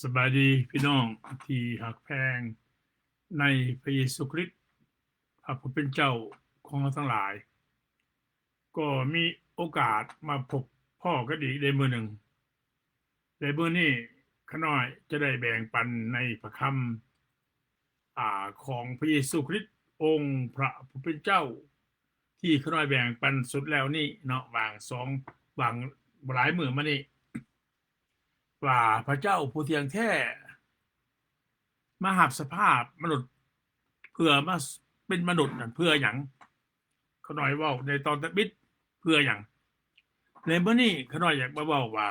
ສະບາຍດີພີ່ນ້ອງທີ່ຮັກແພງໃນພະເຢຊູຄຣິດ ພະຜູ້ເປັນເຈົ້າຂອງເຮົາທັງຫຼາຍ. ກໍມີໂອກາດມາພົບພໍ້ກັນອີກໃນມື້ໜຶ່ງ ແລະ ມື້ນີ້ຂ້ານ້ອຍຈະໄດ້ແບ່ງປັນໃນພະຄຳ ອາ ຂອງພະເຢຊູຄຣິດ ອົງພະຜູ້ເປັນເຈົ້າ ທີ່ຂ້ານ້ອຍແບ່ງປັນສຸດແລ້ວນີ້ເນາະ ຫວ່າງສອງ ຫວ່າງບໍ່ຫຼາຍມື້ມານີ້ ວ່າພະເຈົ້າຜູ້ທ່ຽງແທ້ມາຮັບສະພາບມະນຸດ ເພື່ອມາເປັນມະນຸດນັ້ນເພື່ອຫຍັງ? ຂ້ານ້ອຍເວົ້າໃນຕອນທຳອິດ ເພື່ອຫຍັງ? ແລະ ມື້ນີ້ຂ້ານ້ອຍຢາກມາເວົ້າວ່າ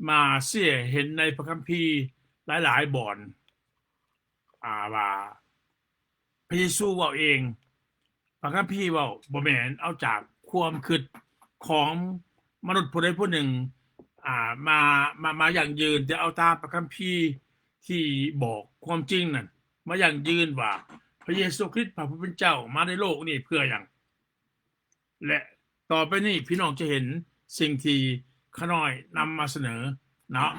ມາເຊຍເຫັນໃນພະຄຳພີຫຼາຍໆບ່ອນ ອາ ວ່າ ພະເຢຊູເວົ້າເອງ, ພະຄຳພີເວົ້າ, ບໍ່ແມ່ນເອົາຈາກຄວາມຄິດຂອງມະນຸດຜູ້ໃດຜູ້ໜຶ່ງ ອາ ມາ ມາ ມາຢັ້ງຢືນ, ແຕ່ເອົາຕາມພະຄຳພີທີ່ບອກຄວາມຈິງນັ້ນ ມາຢັ້ງຢືນວ່າ ພະເຢຊູຄຣິດ ພະຜູ້ເປັນເຈົ້າ ມາໃນໂລກນີ້ເພື່ອຫຍັງ. ແລະ ຕໍ່ໄປນີ້ພີ່ນ້ອງຈະເຫັນສິ່ງທີ່ຂ້ານ້ອຍນຳມາສະເໜີເນາະ.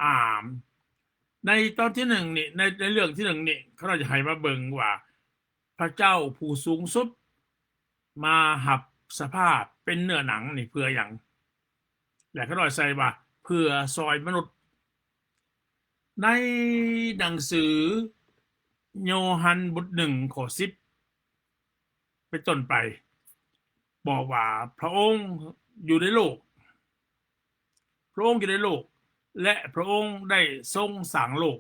ອາ ໃນຕອນທີໜຶ່ງນີ້ ໃນ ໃນເລື່ອງທີໜຶ່ງນີ້ ຂ້ານ້ອຍຈະໃຫ້ມາເບິ່ງວ່າ ພະເຈົ້າຜູ້ສູງສຸດມາຮັບສະພາບເປັນເນື້ອໜັງນີ້ເພື່ອຫຍັງ? ແລະ ຂ້ານ້ອຍໃສ່ວ່າ ເພື່ອຊ່ອຍມະນຸດ. ໃນໜັງສືໂຍຮັນບົດໜຶ່ງ ຂໍ້ສິບ ເປັນຕົ້ນໄປ ບອກວ່າ ພະອົງຢູ່ໃນໂລກ, ພະອົງຢູ່ໃນໂລກ ແລະ ພະອົງໄດ້ຊົງສ້າງໂລກ,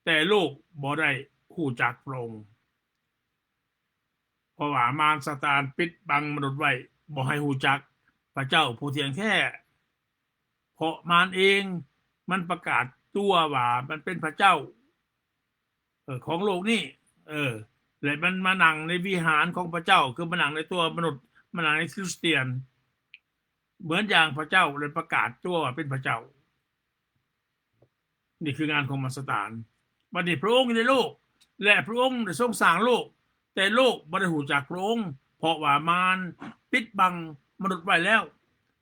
ແຕ່ໂລກບໍ່ໄດ້ຮູ້ຈັກພະອົງ. ເພາະວ່າມານຊາຕານປິດບັງມະນຸດໄວ້ ບໍ່ໃຫ້ຮູ້ຈັກພະເຈົ້າຜູ້ທ່ຽງແທ້, ເພາະມານເອງມັນປະກາດຕົວວ່າມັນເປັນພະເຈົ້າ ເອີ ຂອງໂລກນີ້ ເອີ ແລະ ມັນມານັ່ງໃນວິຫານຂອງພະເຈົ້າ ຄືມານັ່ງໃນຕົວມະນຸດ ມານັ່ງໃນຄຣິສຕຽນ ເໝືອນຢ່າງພະເຈົ້າ ແລະ ປະກາດຕົວວ່າເປັນພະເຈົ້າ. ນີ້ຄືງານຂອງມານຊາຕານ. ບັດນີ້ພະອົງຢູ່ໃນໂລກ ແລະ ພະອົງໄດ້ຊົງສ້າງໂລກ, ແຕ່ໂລກບໍ່ໄດ້ຮູ້ຈັກພະອົງ, ເພາະວ່າມານປິດບັງມະນຸດໄວ້ແລ້ວ,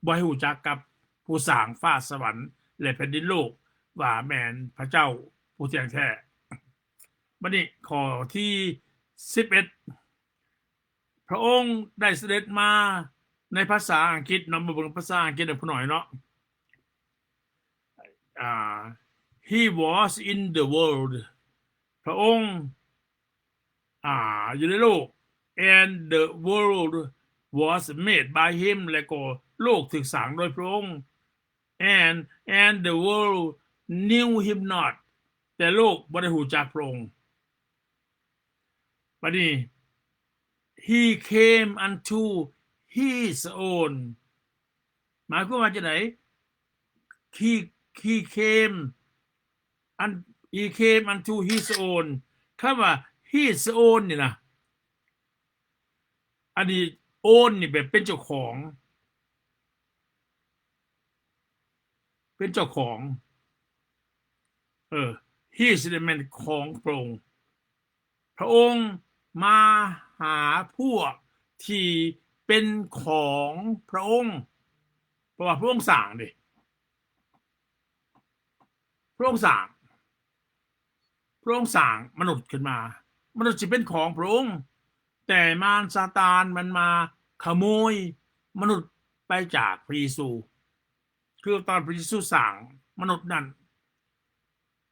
ບໍ່ໃຫ້ຮູ້ຈັກກັບຜູ້ສ້າງຟ້າສະຫວັນ ແລະ ແຜ່ນດິນໂລກ ວ່າແມ່ນພະເຈົ້າຜູ້ທ່ຽງແທ້. ບັດນີ້ຂໍ້ທີສິບເອັດ ພະອົງໄດ້ສະເດັດມາໃນພາສາອັງກິດເນາະ, ມາເບິ່ງພາສາອັງກິດໃຫ້ຜູ້ນ້ອຍເນາະ. ອາ He was in the world ພະອົງ ອາ ຢູ່ໃນໂລກ and the world was made by him ແລະ ກໍໂລກຖືກສ້າງໂດຍພະອົງ and and the world knew him not ແຕ່ໂລກບໍ່ໄດ້ຮູ້ຈັກພະອົງ. ບັດນີ້ He came unto his own ໝາຍຄວາມວ່າຈັ່ງໃດ? He he came un he came unto his own ຄຳວ່າ his own ນີ້ນະ ອັນນີ້ own ນີ້ແບບເປັນເຈົ້າຂອງ ເປັນເຈົ້າຂອງ ເອີ his ນີ້ແມ່ນຂອງພະອົງ. ພະອົງມາຫາພວກທີ່ເປັນຂອງພະອົງ ເພາະວ່າພະອົງສ້າງເດ້ ພະອົງສ້າງ ພະອົງສ້າງມະນຸດຂຶ້ນມາ ມະນຸດຊິເປັນຂອງພະອົງ ແຕ່ມານຊາຕານມັນມາຂະໂມຍມະນຸດໄປຈາກພະເຢຊູ. ຄືຕອນພະເຢຊູສ້າງມະນຸດນັ້ນ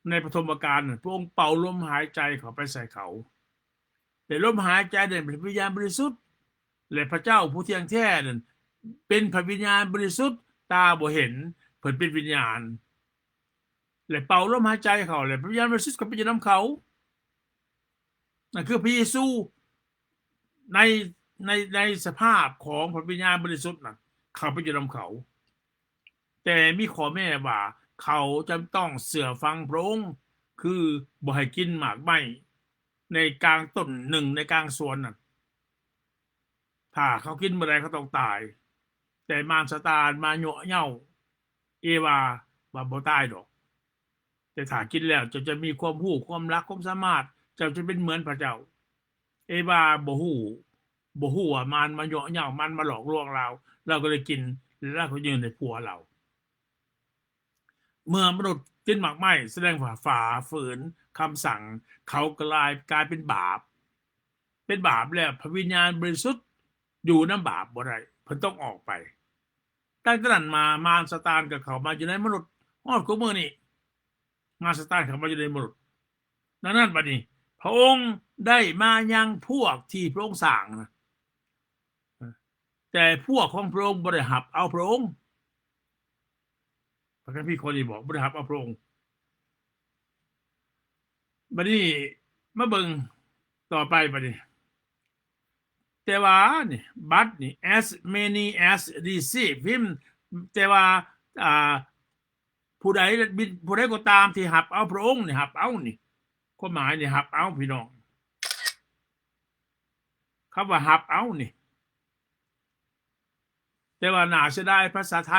ໃນປະຖົມມະການນັ້ນ ພະອົງເປົ່າລົມຫາຍໃຈເຂົ້າໄປໃສ່ເຂົາ ແລະ ລົມຫາຍໃຈນັ້ນເປັນພະວິນຍານບໍລິສຸດ ແລະ ພະເຈົ້າຜູ້ທ່ຽງແທ້ນັ້ນເປັນພະວິນຍານບໍລິສຸດ ຕາບໍ່ເຫັນ ເພິ່ນເປັນວິນຍານ ແລະ ເປົ່າລົມຫາຍໃຈເຂົາ ແລະ ພະວິນຍານບໍລິສຸດກໍໄປຢູ່ນຳເຂົາ. ນັ້ນຄືພະເຢຊູ ໃນ ໃນ ໃນສະພາບຂອງພະວິນຍານບໍລິສຸດນັ້ນ ເຂົ້າໄປຢູ່ນຳເຂົາ ແຕ່ມີຂໍ້ແມ້ວ່າ ເຂົາຈຳຕ້ອງເຊື່ອຟັງພະອົງ ຄືບໍ່ໃຫ້ກິນໝາກໄມ້ໃນກາງຕົ້ນໜຶ່ງໃນກາງສວນນັ້ນ. ຖ້າເຂົາກິນເມື່ອໃດ ເຂົາຕ້ອງຕາຍ. ແຕ່ມານຊາຕານມາຍົວະເຍົ້າເອວາວ່າ ບໍ່ຕາຍດອກ. ແຕ່ຖ້າກິນແລ້ວ ເຈົ້າຈະມີຄວາມຮູ້ ຄວາມລັກ ຄວາມສາມາດ ເຈົ້າຈະເປັນເໝືອນພະເຈົ້າ. ເອວາບໍ່ຮູ້ ບໍ່ຮູ້ວ່າມານມາຍົວະເຍົ້າ ມານມາຫຼອກລວງລາວ ລາວກໍເລີຍກິນ ແລ້ວລາວກໍຍື່ນໃຫ້ຜົວລາວ. ເມື່ອມະນຸດ ກິນໝາກໄມ້ ສະແດງວ່າຝ່າຝືນຄຳສັ່ງ ເຂົາກໍລາຍ ກາຍເປັນບາບ ເປັນບາບແລ້ວ ພະວິນຍານບໍລິສຸດຢູ່ນຳບາບບໍ່ໄດ້ ເພິ່ນຕ້ອງອອກໄປ. ຕັ້ງແຕ່ນັ້ນມາ ມານຊາຕານກໍເຂົ້າມາຢູ່ໃນມະນຸດ ຮອດທຸກມື້ນີ້ ມານຊາຕານເຂົ້າມາຢູ່ໃນມະນຸດ. ດັ່ງນັ້ນບັດນີ້ ພະອົງໄດ້ມາຍັງພວກທີ່ພະອົງສ້າງນະ ແຕ່ພວກຂອງພະອົງບໍ່ໄດ້ຮັບເອົາພະອົງ. ພະຄຳພີຂໍ້ນີ້ບອກ ບໍ່ໄດ້ຮັບເອົາພະອົງ. ບັດນີ້ມາເບິ່ງຕໍ່ໄປບັດນີ້ ແຕ່ວ່ານີ້ but ນີ້ as many as receive him ແຕ່ວ່າ ອ່າ ຜູ້ໃດ ຜູ້ໃດກໍຕາມທີ່ຮັບເອົາພະອົງນີ້ ຮັບເອົານີ້ ຄວາມໝາຍນີ້ ຮັບເອົາ ພີ່ນ້ອງ ຄຳວ່າຮັບເອົານີ້ ແຕ່ວ່າໜ້າເສຍດາຍ ພາສາໄທ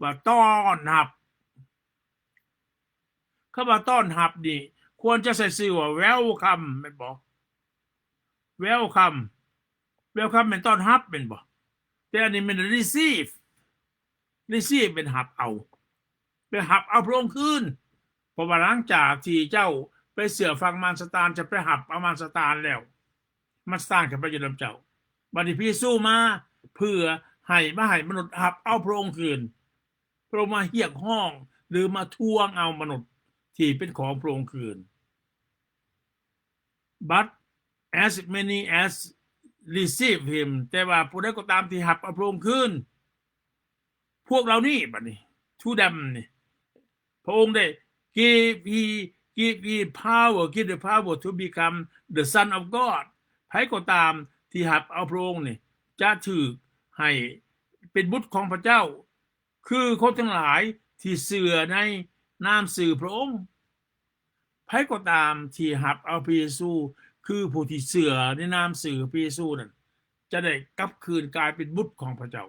ວ່າຕ້ອນຮັບ. ຄຳວ່າຕ້ອນຮັບນີ້ ຄວນຈະໃຊ້ຊື່ວ່າ welcome ແມ່ນບໍ່? welcome welcome ແມ່ນຕ້ອນຮັບແມ່ນບໍ່? ແຕ່ອັນນີ້ແມ່ນ receive receive ແມ່ນຮັບເອົາ ໄປຮັບເອົາພະອົງຄືນ ເພາະວ່າຫຼັງຈາກທີ່ເຈົ້າໄປເຊື່ອຟັງມານຊາຕານ ຈະໄປຮັບເອົາມານຊາຕານແລ້ວ ມາສ້າງຂຶ້ນໄປຢູ່ນຳເຈົ້າ. ບັດນີ້ພະເຢຊູມາເພື່ອໃຫ້ ມາໃຫ້ມະນຸດຮັບເອົາພະອົງຄືນ. ພະອົງມາຮຽກຮ້ອງ ຫຼື ມາທວງເອົາມະນຸດທີ່ເປັນຂອງພະອົງຄືນ. But as many as receive him ແຕ່ວ່າຜູ້ໃດກໍຕາມທີ່ຮັບເອົາພະອົງຄືນ ພວກເຫຼົ່ານີ້ ບັດນີ້ to them ນີ້ ພະອົງໄດ້ give he give he power give the power to become the son of God ໃຜກໍຕາມທີ່ຮັບເອົາພະອົງນີ້ ຈະຖືກໃຫ້ເປັນບຸດຂອງພະເຈົ້າ ຄືຄົນທັງຫຼາຍທີ່ເຊື່ອໃນນາມຊື່ພະອົງ. ໃຜກໍຕາມທີ່ຮັບເອົາພະເຢຊູ ຄືຜູ້ທີ່ເຊື່ອໃນນາມຊື່ພະເຢຊູນັ້ນ ຈະໄດ້ກັບຄືນກາຍເປັນບຸດຂອງພະເຈົ້າ.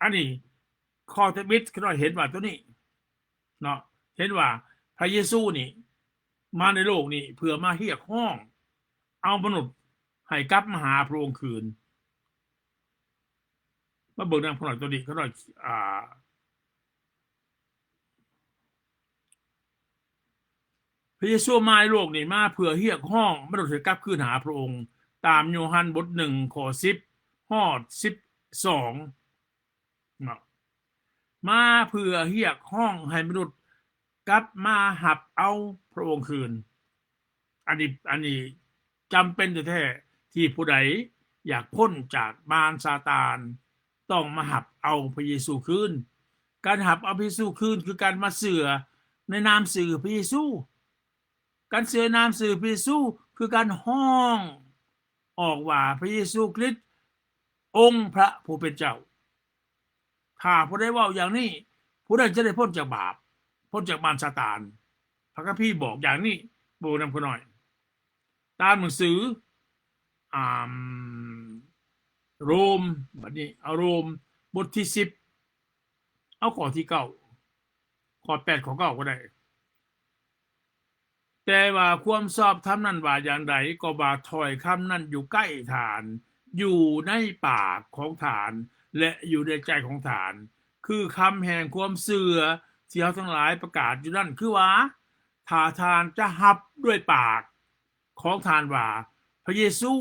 ອັນນີ້ຂໍ້ທຳອິດ ຂ້ານ້ອຍເຫັນວ່າໂຕນີ້ເນາະ ເຫັນວ່າພະເຢຊູນີ້ມາໃນໂລກນີ້ເພື່ອມາຮຽກຮ້ອງເອົາມະນຸດໃຫ້ກັບມາຫາພະອົງຄືນ. ມາເບິ່ງນຳຂ້ານ້ອຍໂຕນີ້ ຂ້ານ້ອຍ ອ່າ ພະເຢຊູມາໃນໂລກນີ້ມາເພື່ອຮຽກຮ້ອງມະນຸດໃຫ້ກັບຄືນຫາພະອົງ ຕາມໂຍຮັນບົດໜຶ່ງ ຂໍ້ສິບ ຮອດສິບສອງເນາະ ມາເພື່ອຮຽກຮ້ອງໃຫ້ມະນຸດກັບມາຮັບເອົາພະອົງຄືນ. ອັນນີ້ ອັນນີ້ຈຳເປັນແທ້ໆ ທີ່ຜູ້ໃດຢາກພົ້ນຈາກມານຊາຕານ ຕ້ອງມາຮັບເອົາພະເຢຊູຄືນ. ການຮັບເອົາພະເຢຊູຄືນ ຄືການມາເຊື່ອໃນນາມຊື່ພະເຢຊູ. ການເຊື່ອນາມຊື່ພະເຢຊູ ຄືການຮ້ອງອອກວ່າ ພະເຢຊູຄຣິດ ອົງພະຜູ້ເປັນເຈົ້າ. ຖ້າຜູ້ໃດເວົ້າຢ່າງນີ້ ຜູ້ນັ້ນຈະໄດ້ພົ້ນຈາກບາບ ພົ້ນຈາກມານຊາຕານ. ພະຄຳພີບອກຢ່າງນີ້ ເບິ່ງນຳຂ້ານ້ອຍ ຕາມໜັງສື ອ່າ ໂຣມ ບັດນີ້ເອົາໂຣມບົດທີສິບ ເອົາຂໍ້ທີເກົ້າ ຂໍ້ແປດ ຂໍ້ເກົ້າກໍໄດ້. ແຕ່ວ່າຄວາມຊອບທຳນັ້ນວ່າຢ່າງໃດ ກໍວ່າຖ້ອຍຄຳນັ້ນຢູ່ໃກ້ທ່ານ ຢູ່ໃນປາກຂອງທ່ານ ແລະ ຢູ່ໃນໃຈຂອງທ່ານ ຄືຄຳແຫ່ງຄວາມເຊື່ອທີ່ເຮົາທັງຫຼາຍປະກາດຢູ່ນັ້ນ ຄືວ່າ ຖ້າທ່ານຈະຮັບດ້ວຍປາກຂອງທ່ານວ່າ ພະເຢຊູ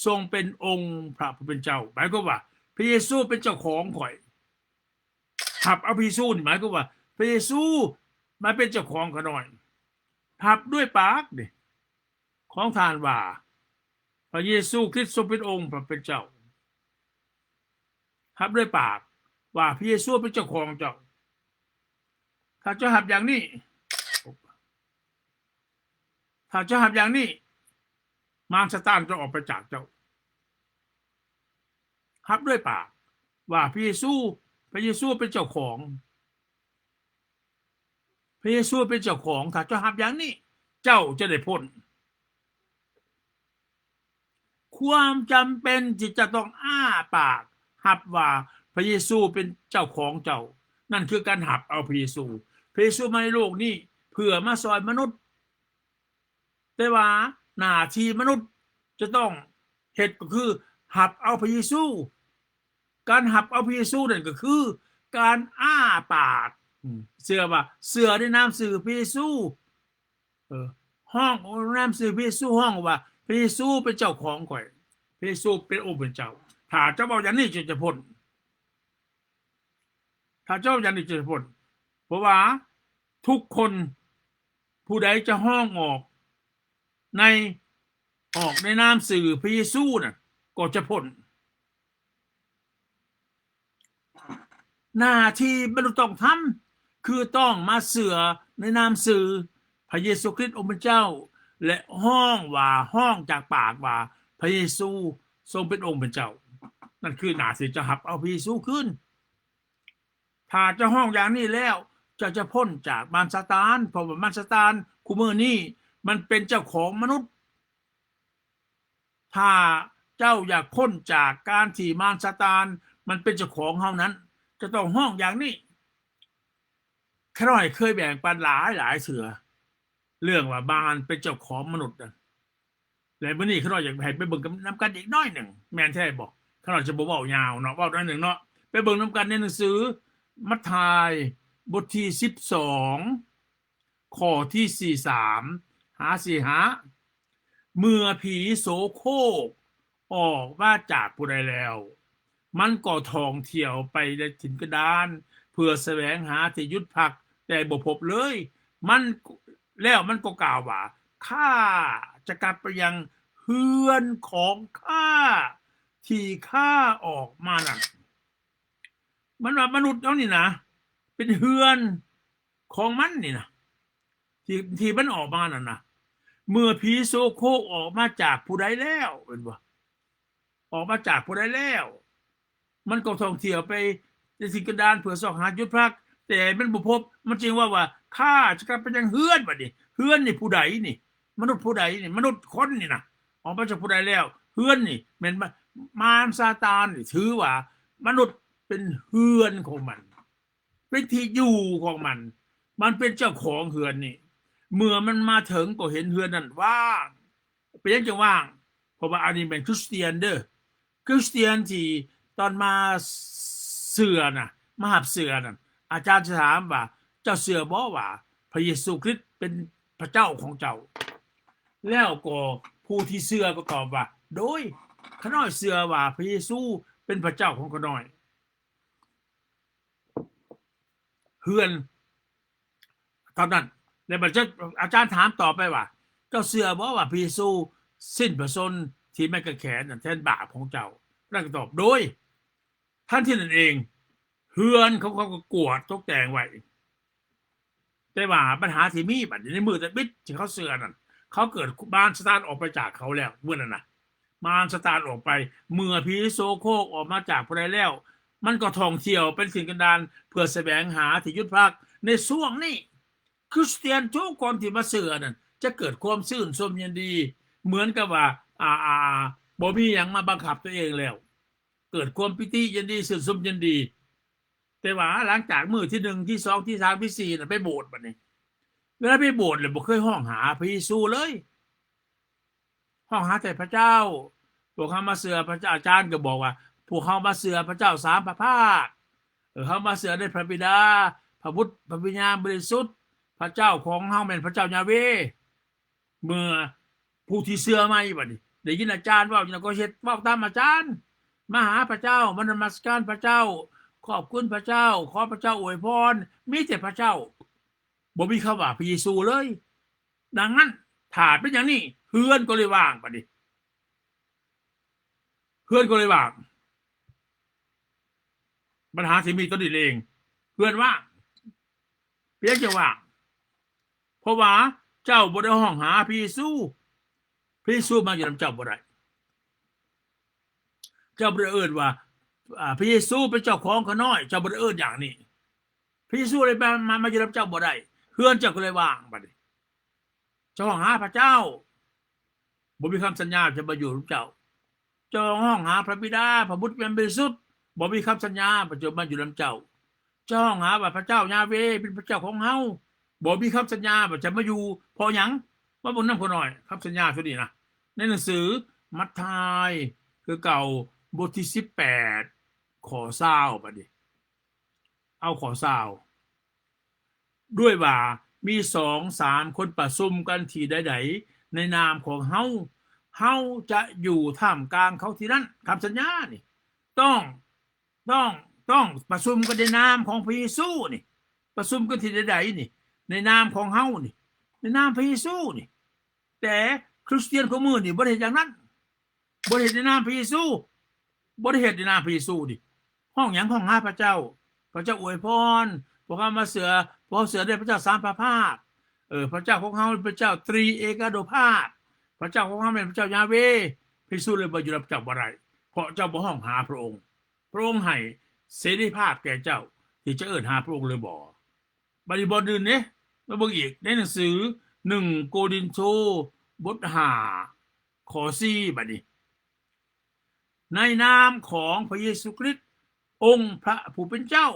ຊົງເປັນອົງພະຜູ້ເປັນເຈົ້າ ໝາຍຄວາມວ່າ ພະເຢຊູເປັນເຈົ້າຂອງຂ້ອຍ. ຮັບເອົາພະເຢຊູນີ້ ໝາຍຄວາມວ່າ ພະເຢຊູມາເປັນເຈົ້າຂອງຂ້ານ້ອຍ. ຮັບດ້ວຍປາກນີ້ຂອງທ່ານວ່າ ພະເຢຊູຄຣິດຊົງເປັນອົງພະເປັນເຈົ້າ. ຮັບດ້ວຍປາກວ່າພະເຢຊູເປັນເຈົ້າຂອງເຈົ້າ. ຖ້າເຈົ້າຮັບຢ່າງນີ້ ຖ້າເຈົ້າຮັບຢ່າງນີ້ ມານຊາຕານຈະອອກໄປຈາກເຈົ້າ. ຮັບດ້ວຍປາກວ່າພະເຢຊູ ພະເຢຊູເປັນເຈົ້າຂອງ, ພະເຢຊູເປັນເຈົ້າຂອງ. ຖ້າເຈົ້າຮັບຢ່າງນີ້ ເຈົ້າຈະໄດ້ພົ້ນ. ຄວາມຈຳເປັນທີ່ຈະຕ້ອງອ້າປາກຮັບວ່າພະເຢຊູເປັນເຈົ້າຂອງເຈົ້າ, ນັ້ນຄືການຮັບເອົາພະເຢຊູ. ພະເຢຊູມາໃນໂລກນີ້ເພື່ອມາຊ່ອຍມະນຸດ, ແຕ່ວ່າໜ້າທີ່ມະນຸດຈະຕ້ອງເຮັດກໍຄືຮັບເອົາພະເຢຊູ. ການຮັບເອົາພະເຢຊູນັ້ນກໍຄືການອ້າປາກ ອືມ ເຊື່ອວ່າ ເຊື່ອໃນນາມຊື່ພະເຢຊູ ເອີ ຮ້ອງນາມຊື່ພະເຢຊູ ຮ້ອງວ່າ ພະເຢຊູເປັນເຈົ້າຂອງຂ້ອຍ ພະເຢຊູເປັນອົງເປັນເຈົ້າ. ຖ້າເຈົ້າເວົ້າຢ່າງນີ້ ເຈົ້າຈະພົ້ນ. ຖ້າເຈົ້າຢ່າງນີ້ຈະພົ້ນ ເພາະວ່າທຸກຄົນ ຜູ້ໃດຈະຮ້ອງອອກໃນ ອອກໃນນາມຊື່ພະເຢຊູນັ້ນ ກໍຈະພົ້ນ. ໜ້າທີ່ມະນຸດຕ້ອງທຳ ຄືຕ້ອງມາເຊື່ອໃນນາມຊື່ພະເຢຊູຄຣິດອົງເປັນເຈົ້າ ແລະ ຮ້ອງວ່າ ຮ້ອງຈາກປາກວ່າ ພະເຢຊູຊົງເປັນອົງເປັນເຈົ້າ. ນັ້ນຄືໜ້າທີ່ຈະຮັບເອົາພະເຢຊູຄືນ. ຖ້າເຈົ້າຮ້ອງຢ່າງນີ້ແລ້ວ ເຈົ້າຈະພົ້ນຈາກມານຊາຕານ ເພາະວ່າມານຊາຕານຄູ່ມື້ນີ້ມັນເປັນເຈົ້າຂອງມະນຸດ. ຖ້າເຈົ້າຢາກພົ້ນຈາກການທີ່ມານຊາຕານມັນເປັນເຈົ້າຂອງເຮົານັ້ນ ເຈົ້າຕ້ອງຮ້ອງຢ່າງນີ້. ຂ້ານ້ອຍເຄີຍແບ່ງປັນຫຼາຍໆເທື່ອ ເລື່ອງວ່າມານເປັນເຈົ້າຂອງມະນຸດນະ. ແລະ ມື້ນີ້ຂ້ານ້ອຍຢາກໃຫ້ໄປເບິ່ງນຳກັນອີກໜ້ອຍໜຶ່ງ ແມ່ນແທ້ບໍ່? ຂ້ານ້ອຍຈະບໍ່ເວົ້າຍາວເນາະ ເວົ້າໜ້ອຍໜຶ່ງເນາະ. ໄປເບິ່ງນຳກັນໃນໜັງສືມັດທາຍ ບົດທີສິບສອງ ຂໍ້ທີສີ່ສິບສາມຫາສີ່ສິບຫ້າ ເມື່ອຜີໂສໂຄກອອກມາຈາກຜູ້ໃດແລ້ວ ມັນກໍທ່ອງທ່ຽວໄປໃນຖິ່ນກັນດານ ເພື່ອສະແຫວງຫາທີ່ຢຸດພັກ, ແຕ່ບໍ່ພົບເລີຍ. ມັນ, ແລ້ວມັນກໍກ່າວວ່າ, ຂ້າຈະກັບໄປຍັງເຮືອນຂອງຂ້າທີ່ຂ້າອອກມານັ້ນ. ມັນວ່າມະນຸດເຮົານີ້ນະ ເປັນເຮືອນຂອງມັນນີ້ນະ ທີ່, ທີ່ມັນອອກມານັ້ນນະ. ເມື່ອຜີໂສໂຄກອອກມາຈາກຜູ້ໃດແລ້ວ, ເຫັນບໍ່? ອອກມາຈາກຜູ້ໃດແລ້ວ, ມັນກໍທ່ອງທ່ຽວໄປໃນຖິ່ນກັນດານເພື່ອຊອກຫາຈຸດພັກ, ແຕ່ມັນບໍ່ພົບ, ມັນຈຶ່ງເວົ້າວ່າ ຂ້າຈະກັບໄປຍັງເຮືອນ. ບັດນີ້ເຮືອນນີ້ຜູ້ໃດນີ້? ມະນຸດຜູ້ໃດນີ້? ມະນຸດຄົນນີ້ນະ ອອກມາຈາກຜູ້ໃດແລ້ວ? ເຮືອນນີ້ແມ່ນມາ, ມານຊາຕານນີ້ ຖືວ່າມະນຸດເປັນເຮືອນຂອງມັນ. ເປັນທີ່ຢູ່ຂອງມັນ, ມັນເປັນເຈົ້າຂອງເຮືອນນີ້. ເມື່ອມັນມາເຖິງກໍເຫັນເຮືອນນັ້ນວ່າງ. ເປັນຫຍັງຈຶ່ງວ່າງ? ເພາະວ່າອັນນີ້ແມ່ນຄຣິສຕຽນເດີ້, ຄຣິສຕຽນທີ່ຕອນມາເຊື່ອນະ, ມາຮັບເຊື່ອນັ້ນ, ອາຈານຈະຖາມວ່າ, ເຈົ້າເຊື່ອບໍ່ວ່າພະເຢຊູຄຣິດເປັນພະເຈົ້າຂອງເຈົ້າ? ແລ້ວກໍຜູ້ທີ່ເຊື່ອກໍຕອບວ່າ, ໂດຍ, ຂ້ານ້ອຍເຊື່ອວ່າພະເຢຊູເປັນພະເຈົ້າຂອງຂ້ານ້ອຍ. ເຮືອນເທົ່ານັ້ນ. ແລ້ວບັດ ອາຈານຖາມຕໍ່ໄປວ່າ, ເຈົ້າເຊື່ອບໍ່ວ່າພະເຢຊູສິ້ນພະຊົນທີ່ໄມ້ກາງແຂນນັ້ນແທນບາບຂອງເຈົ້າ? ລະກໍຕອບ, ໂດຍ. ທັນທີນັ້ນເອງ, ເຮືອນຂອງເຂົາກໍກວາດຕົກແຕ່ງໄວ້. ແຕ່ວ່າບັນຫາທີ່ມີບັດນີ້ ໃນມື້ຕະບິດທີ່ເຂົາເຊື່ອນັ້ນ, ເຂົາເກີດມານຊາຕານອອກໄປຈາກເຂົາແລ້ວ. ມື້ນັ້ນນະ ມານຊາຕານອອກໄປ. ເມື່ອຜີໂສໂຄກອອກມາຈາກຜູ້ໃດແລ້ວ, ມັນກໍທ່ອງທ່ຽວໄປຖິ່ນກັນດານ ເພື່ອສະແຫວງຫາທີ່ຢຸດພັກ. ໃນຊ່ວງນີ້, ຄຣິສຕຽນທຸກຄົນທີ່ມາເຊື່ອນັ້ນ ຈະເກີດຄວາມຊື່ນຊົມຍິນດີ, ເໝືອນກັບວ່າ, ອາ, ອາ, ອາ, ບໍ່ມີຫຍັງມາບັງຄັບຕົວເອງແລ້ວ. ເກີດຄວາມປີຕິຍິນດີ, ຊື່ນຊົມຍິນດີ. ແຕ່ວ່າຫຼັງຈາກມື້ທີໜຶ່ງ, ທີສອງ, ທີສາມ, ທີສີ່ນະ ໄປໂບດບັດນີ້. ເວລາໄປໂບດແລ້ວ ບໍ່ເຄີຍຮ້ອງຫາພະເຢຊູເລີຍ. ຮ້ອງຫາແຕ່ພະເຈົ້າ. ພວກເຮົາມາເຊື່ອພະເຈົ້າ, ອາຈານກໍບອກວ່າ, ພວກເຮົາມາເຊື່ອພະເຈົ້າສາມພະພາກ. ເອີ, ເຮົາມາເຊື່ອໃນພະບິດາ, ພະບຸດ, ພະວິນຍານບໍລິສຸດ. ພະເຈົ້າຂອງເຮົາແມ່ນພະເຈົ້າຢາເວ. ເມື່ອຜູ້ທີ່ເຊື່ອໃໝ່ບັດນີ້ ໄດ້ຍິນອາຈານເວົ້າຈັ່ງໃດກໍເຮັດ, ເວົ້າຕາມອາຈານ. ມາຫາພະເຈົ້າ, ມານະມັດສະການພະເຈົ້າ, ຂອບຄຸນພະເຈົ້າ, ຂໍພະເຈົ້າອວຍພອນ, ມີແຕ່ພະເຈົ້າ. ບໍ່ມີຄຳວ່າພະເຢຊູເລີຍ. ດັ່ງນັ້ນ, ຖ້າເປັນຢ່າງນີ້, ເຮືອນກໍເລີຍວ່າງບັດນີ້. ເຮືອນກໍເລີຍວ່າງ. ບັນຫາທີ່ມີຕອນນີ້ເອງ, ເຮືອນວ່າງ. ເປັນຫຍັງຈຶ່ງວ່າງ? ເພາະວ່າເຈົ້າບໍ່ໄດ້ຮ້ອງຫາພະເຢຊູ. ພະເຢຊູມາຢູ່ນຳເຈົ້າບໍ່ໄດ້. ເຈົ້າບໍ່ໄດ້ເອີ້ນວ່າ, ອາ, ພະເຢຊູເປັນເຈົ້າຂອງຂ້ານ້ອຍ. ເຈົ້າບໍ່ໄດ້ເອີ້ນຢ່າງນີ້. ພະເຢຊູເລີຍມາ, ມາ, ມາຢູ່ນຳເຈົ້າບໍ່ໄດ້. ເຮືອນເຈົ້າກໍເລີຍວ່າງບັດນີ້. ເຈົ້າຮ້ອງຫາພະເຈົ້າ, ບໍ່ມີຄຳສັນຍາຈະມາຢູ່ນຳເຈົ້າ. ເຈົ້າຮ້ອງຫາພະບິດາ, ພະບຸດ, ວິນຍານບໍລິສຸດ, ບໍ່ມີຄຳສັນຍາວ່າຈະມາຢູ່ນຳເຈົ້າ. ເຈົ້າຮ້ອງຫາວ່າພະເຈົ້າຢາເວເປັນພະເຈົ້າຂອງເຮົາ, ບໍ່ມີຄຳສັນຍາວ່າຈະມາຢູ່. ເພາະຫຍັງ? ມາເບິ່ງນຳຂ້ານ້ອຍ, ຄຳສັນຍາໂຕນີ້ນະ. ໃນໜັງສືມັດທາຍຄືເກົ່າ, ບົດທີສິບແປດ, ຂໍ້ຊາວ, ບັດນີ້ ເອົາຂໍ້ຊາວ. ດ້ວຍວ່າມີສອງສາມຄົນປະຊຸມກັນທີ່ໃດໆ ໃນນາມຂອງເຮົາ ເຮົາຈະຢູ່ທ່າມກາງເຂົາທີ່ນັ້ນ. ຄຳສັນຍານີ້ ຕ້ອງ ຕ້ອງ ຕ້ອງປະຊຸມກັນໃນນາມຂອງພະເຢຊູນີ້ ປະຊຸມກັນທີ່ໃດໆນີ້ ໃນນາມຂອງເຮົານີ້ ໃນນາມພະເຢຊູນີ້. ແຕ່ຄຣິສຕຽນຂອງມື້ນີ້ບໍ່ໄດ້ເຮັດຢ່າງນັ້ນ ບໍ່ໄດ້ເຮັດໃນນາມພະເຢຊູ ບໍ່ໄດ້ເຮັດໃນນາມພະເຢຊູນີ້. ຮ້ອງຫຍັງ? ຮ້ອງຫາພະເຈົ້າ, ພະເຈົ້າອວຍພອນ, ພວກເຮົາມາເຊື່ອ, ພວກເຮົາເຊື່ອໃນພະເຈົ້າສາມພະພາກ, ເອີ ພະເຈົ້າຂອງເຮົາເປັນພະເຈົ້າຕຣີເອການຸພາບ, ພະເຈົ້າຂອງເຮົາແມ່ນພະເຈົ້າຢາເວ. ພະເຢຊູເລີຍວ່າຢູ່ນຳເຈົ້າບໍ່ໄດ້ ເພາະເຈົ້າບໍ່ຮ້ອງຫາພະອົງ. ພະອົງໃຫ້ເສລີພາບແກ່ເຈົ້າທີ່ຈະເອີ້ນຫາພະອົງຫຼືບໍ່? ບັດນີ້ບ່ອນອື່ນເດ້ ມາເບິ່ງອີກໃນໜັງສືໜຶ່ງໂກລິນໂທ ບົດຫ້າ ຂໍ້ສີ່ ບັດນີ້ ໃນນາມຂອງພະເຢຊູຄຣິດ ອົງພະຜູ້ເປັນເຈົ້າ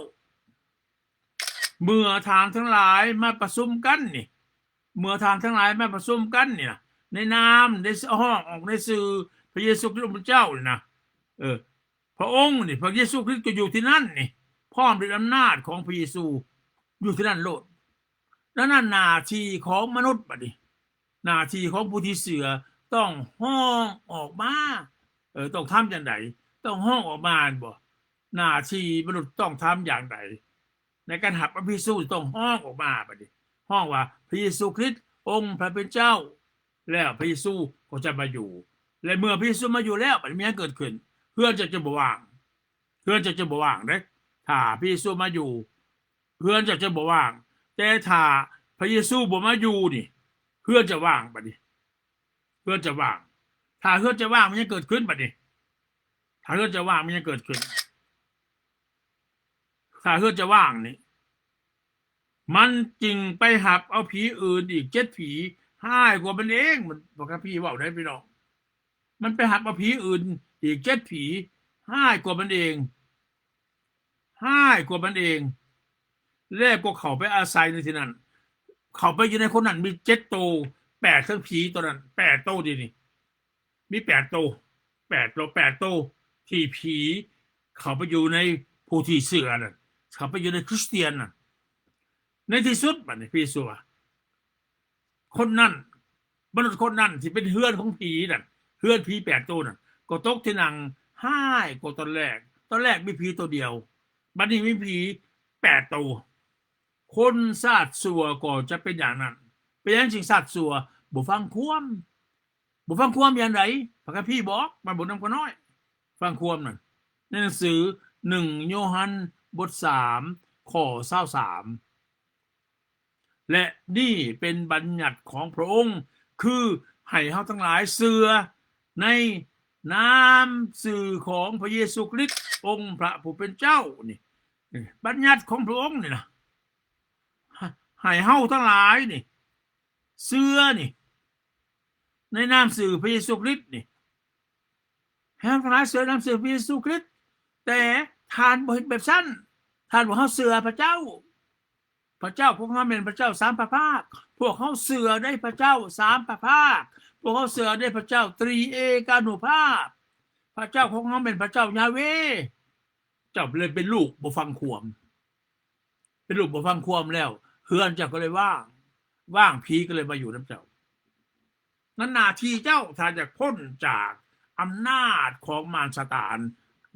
ເມື່ອທ່ານທັງຫຼາຍມາປະຊຸມກັນນີ້ ເມື່ອທ່ານທັງຫຼາຍມາປະຊຸມກັນນີ້ນະ ໃນນາມ ໄດ້ຮ້ອງອອກໃນຊື່ພະເຢຊູຄຣິດອົງເປັນເຈົ້ານີ້ນະ ເອີ ພະອົງນີ້ ພະເຢຊູຄຣິດກໍຢູ່ທີ່ນັ້ນນີ້ ພ້ອມດ້ວຍອຳນາດຂອງພະເຢຊູ ຢູ່ທີ່ນັ້ນໂລດ. ດັ່ງນັ້ນໜ້າທີ່ຂອງມະນຸດບັດນີ້ ໜ້າທີ່ຂອງຜູ້ທີ່ເຊື່ອຕ້ອງຮ້ອງອອກມາ. ເອີ ຕ້ອງທຳຈັ່ງໃດ? ຕ້ອງຮ້ອງອອກມາແມ່ນບໍ່? ໜ້າທີ່ມະນຸດຕ້ອງທຳຢ່າງໃດ? ໃນການຮັບພະເຢຊູຕ້ອງຮ້ອງອອກມາບັດນີ້ ຮ້ອງວ່າ ພະເຢຊູຄຣິດ ອົງພະເປັນເຈົ້າ ແລ້ວພະເຢຊູກໍຈະມາຢູ່ ແລະ ເມື່ອພະເຢຊູມາຢູ່ແລ້ວ ບັດນີ້ມີຫຍັງເກີດຂຶ້ນ? ເຮືອນເຈົ້າຈະບໍ່ວ່າງ ເຮືອນເຈົ້າຈະບໍ່ວ່າງເດ້. ຖ້າພະເຢຊູມາຢູ່ ເຮືອນເຈົ້າຈະບໍ່ວ່າງ ແຕ່ຖ້າພະເຢຊູບໍ່ມາຢູ່ນີ້ ເຮືອນຈະວ່າງບັດນີ້ ເຮືອນຈະວ່າງ. ຖ້າເຮືອນຈະວ່າງ ມີຫຍັງເກີດຂຶ້ນບັດນີ້? ຖ້າເຮືອນຈະວ່າງ ມີຫຍັງເກີດຂຶ້ນ? ຖ້າເຮືອນຈະວ່າງນີ້ ມັນຈຶ່ງໄປຮັບເອົາຜີອື່ນອີກເຈັດຜີ ຮ້າຍກວ່າມັນເອງ. ມັນ ພະຄຳພີເວົ້າໄດ໋ພີ່ນ້ອງ ມັນໄປຮັບເອົາຜີອື່ນອີກເຈັດຜີ ຮ້າຍກວ່າມັນເອງ ຮ້າຍກວ່າມັນເອງ ແລ້ວກໍເຂົ້າໄປອາໄສໃນທີ່ນັ້ນ. ເຂົ້າໄປຢູ່ໃນຄົນນັ້ນມີເຈັດໂຕ ແປດ ທັງຜີໂຕນັ້ນ ແປດໂຕ ດຽວນີ້ ມີແປດໂຕ ແປດໂຕ ແປດໂຕ ທີ່ຜີເຂົ້າໄປຢູ່ໃນຜູ້ທີ່ເຊື່ອນັ້ນ ເຂົ້າໄປຢູ່ໃນຄຣິສຕຽນນັ້ນ. ໃນທີ່ສຸດບັດນີ້ ພະເຢຊູວ່າ ຄົນນັ້ນ ມະນຸດຄົນນັ້ນທີ່ເປັນເຮືອນຂອງຜີນັ້ນ ເຮືອນຜີແປດໂຕນັ້ນ ກໍຕົກທີ່ນັ່ງຮ້າຍກວ່າຕອນແລກ. ຕອນແລກມີຜີໂຕດຽວ ບັດນີ້ມີຜີແປດໂຕ. ຄົນຊາດຊົ່ວກໍຈະເປັນຢ່າງນັ້ນ. ເປັນຫຍັງຈຶ່ງຊາດຊົ່ວ? ບໍ່ຟັງຄວາມ. ບໍ່ຟັງຄວາມຢ່າງໃດ? ພະຄຳພີບອກ ມາເບິ່ງນຳຂ້ານ້ອຍ ຟັງຄວາມນັ້ນ ໃນໜັງສືໜຶ່ງໂຍຮັນ ບົດສາມ ຂໍ້ຊາວສາມ ແລະ ນີ້ເປັນບັນຍັດຂອງພະອົງ ຄືໃຫ້ເຮົາທັງຫຼາຍເຊື່ອໃນນາມຊື່ຂອງພະເຢຊູຄຣິດ ອົງພະຜູ້ເປັນເຈົ້ານີ້. ບັນຍັດຂອງພະອົງນີ້ນະ ໃຫ້ເຮົາທັງຫຼາຍນີ້ ເຊື່ອນີ້ ໃນນາມຊື່ພະເຢຊູຄຣິດນີ້ ໃຫ້ເຮົາທັງຫຼາຍເຊື່ອນາມຊື່ພະເຢຊູຄຣິດ. ແຕ່ທ່ານບໍ່ເຮັດແບບຊັ້ນ. ທ່ານບອກເຮົາເຊື່ອພະເຈົ້າ. ພະເຈົ້າຂອງເຮົາແມ່ນພະເຈົ້າສາມພະພາກ. ພວກເຮົາເຊື່ອໃນພະເຈົ້າສາມພະພາກ. ພວກເຮົາເຊື່ອໃນພະເຈົ້າຕຣີເອການຸພາບ. ພະເຈົ້າຂອງເຮົາແມ່ນພະເຈົ້າຢາເວ. ເຈົ້າເລີຍເປັນລູກບໍ່ຟັງຄວາມ. ເປັນລູກບໍ່ຟັງຄວາມແລ້ວ ເຮືອນເຈົ້າກໍເລີຍວ່າງ ວ່າງ ຜີກໍເລີຍມາຢູ່ນຳເຈົ້າ. ນັ້ນໜ້າທີ່ເຈົ້າ ຖ້າຢາກພົ້ນຈາກອຳນາດຂອງມານຊາຕານ,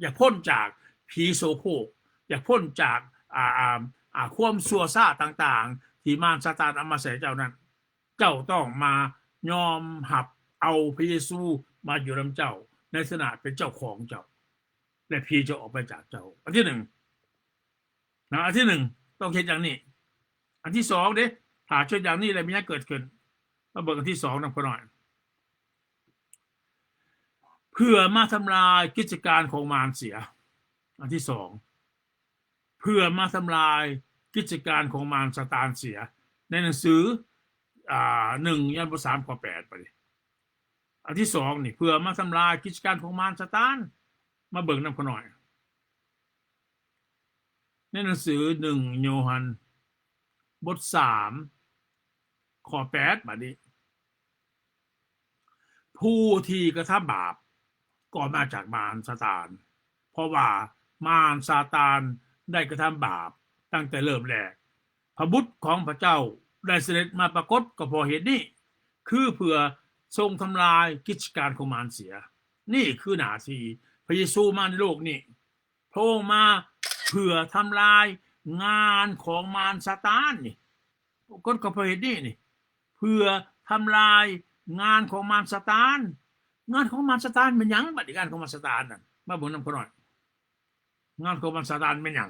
ຢາກພົ້ນຈາກຜີໂສໂຄກ, ຢາກພົ້ນຈາກ ອາ ອາ ອາ ຄວາມຊົ່ວຊ້າຕ່າງໆ ທີ່ມານຊາຕານເອົາມາໃສ່ເຈົ້ານັ້ນ, ເຈົ້າຕ້ອງມາຍອມຮັບເອົາພະເຢຊູມາຢູ່ນຳເຈົ້າ ໃນຖານະເປັນເຈົ້າຂອງເຈົ້າ ແລະ ຜີຈະອອກໄປຈາກເຈົ້າ. ອັນທີໜຶ່ງ ນະ ອັນທີໜຶ່ງ ຕ້ອງເຮັດຢ່າງນີ້. ອັນທີສອງເດ້ ຖ້າເຮັດຢ່າງນີ້ແລ້ວມີຫຍັງເກີດຂຶ້ນ? ມາເບິ່ງອັນທີສອງນຳຂ້ານ້ອຍ. ເພື່ອມາທຳລາຍກິດຈະການຂອງມານເສຍ. ອັນທີສອງ ເພື່ອມາທຳລາຍກິດຈະການຂອງມານຊາຕານເສຍ. ໃນໜັງສື ອາ ໜຶ່ງ ໂຍຮັນ ບົດສາມ ຂໍ້ແປດ ໄປ. ອັນທີສອງນີ້ ເພື່ອມາທຳລາຍກິດຈະການຂອງມານຊາຕານ. ມາເບິ່ງນຳຂ້ານ້ອຍ. ໃນໜັງສືໜຶ່ງໂຍຮັນ ບົດສາມ ຂໍ້ແປດ ບາດນີ້ ຜູ້ທີ່ກະທຳບາບກໍມາຈາກມານຊາຕານ, ເພາະວ່າມານຊາຕານໄດ້ກະທຳບາບຕັ້ງແຕ່ເລີ່ມແລກ. ພະບຸດຂອງພະເຈົ້າໄດ້ສະເດັດມາປາກົດກໍເພາະເຫດນີ້ ຄືເພື່ອຊົງທຳລາຍກິດຈະການຂອງມານເສຍ. ນີ້ຄືໜ້າທີ່ພະເຢຊູມາໃນໂລກນີ້. ພະອົງມາເພື່ອທຳລາຍງານຂອງມານຊາຕານນີ້. ກົດກໍເພາະເຫດນີ້ນີ້ ເພື່ອທຳລາຍງານຂອງມານຊາຕານ. ງານຂອງມານຊາຕານແມ່ນຫຍັງ? ບັດນີ້ງານຂອງມານຊາຕານນັ້ນ ມາເບິ່ງນຳຂ້ອຍໜ້ອຍ. ງານຂອງມານຊາຕານແມ່ນຫຍັງ?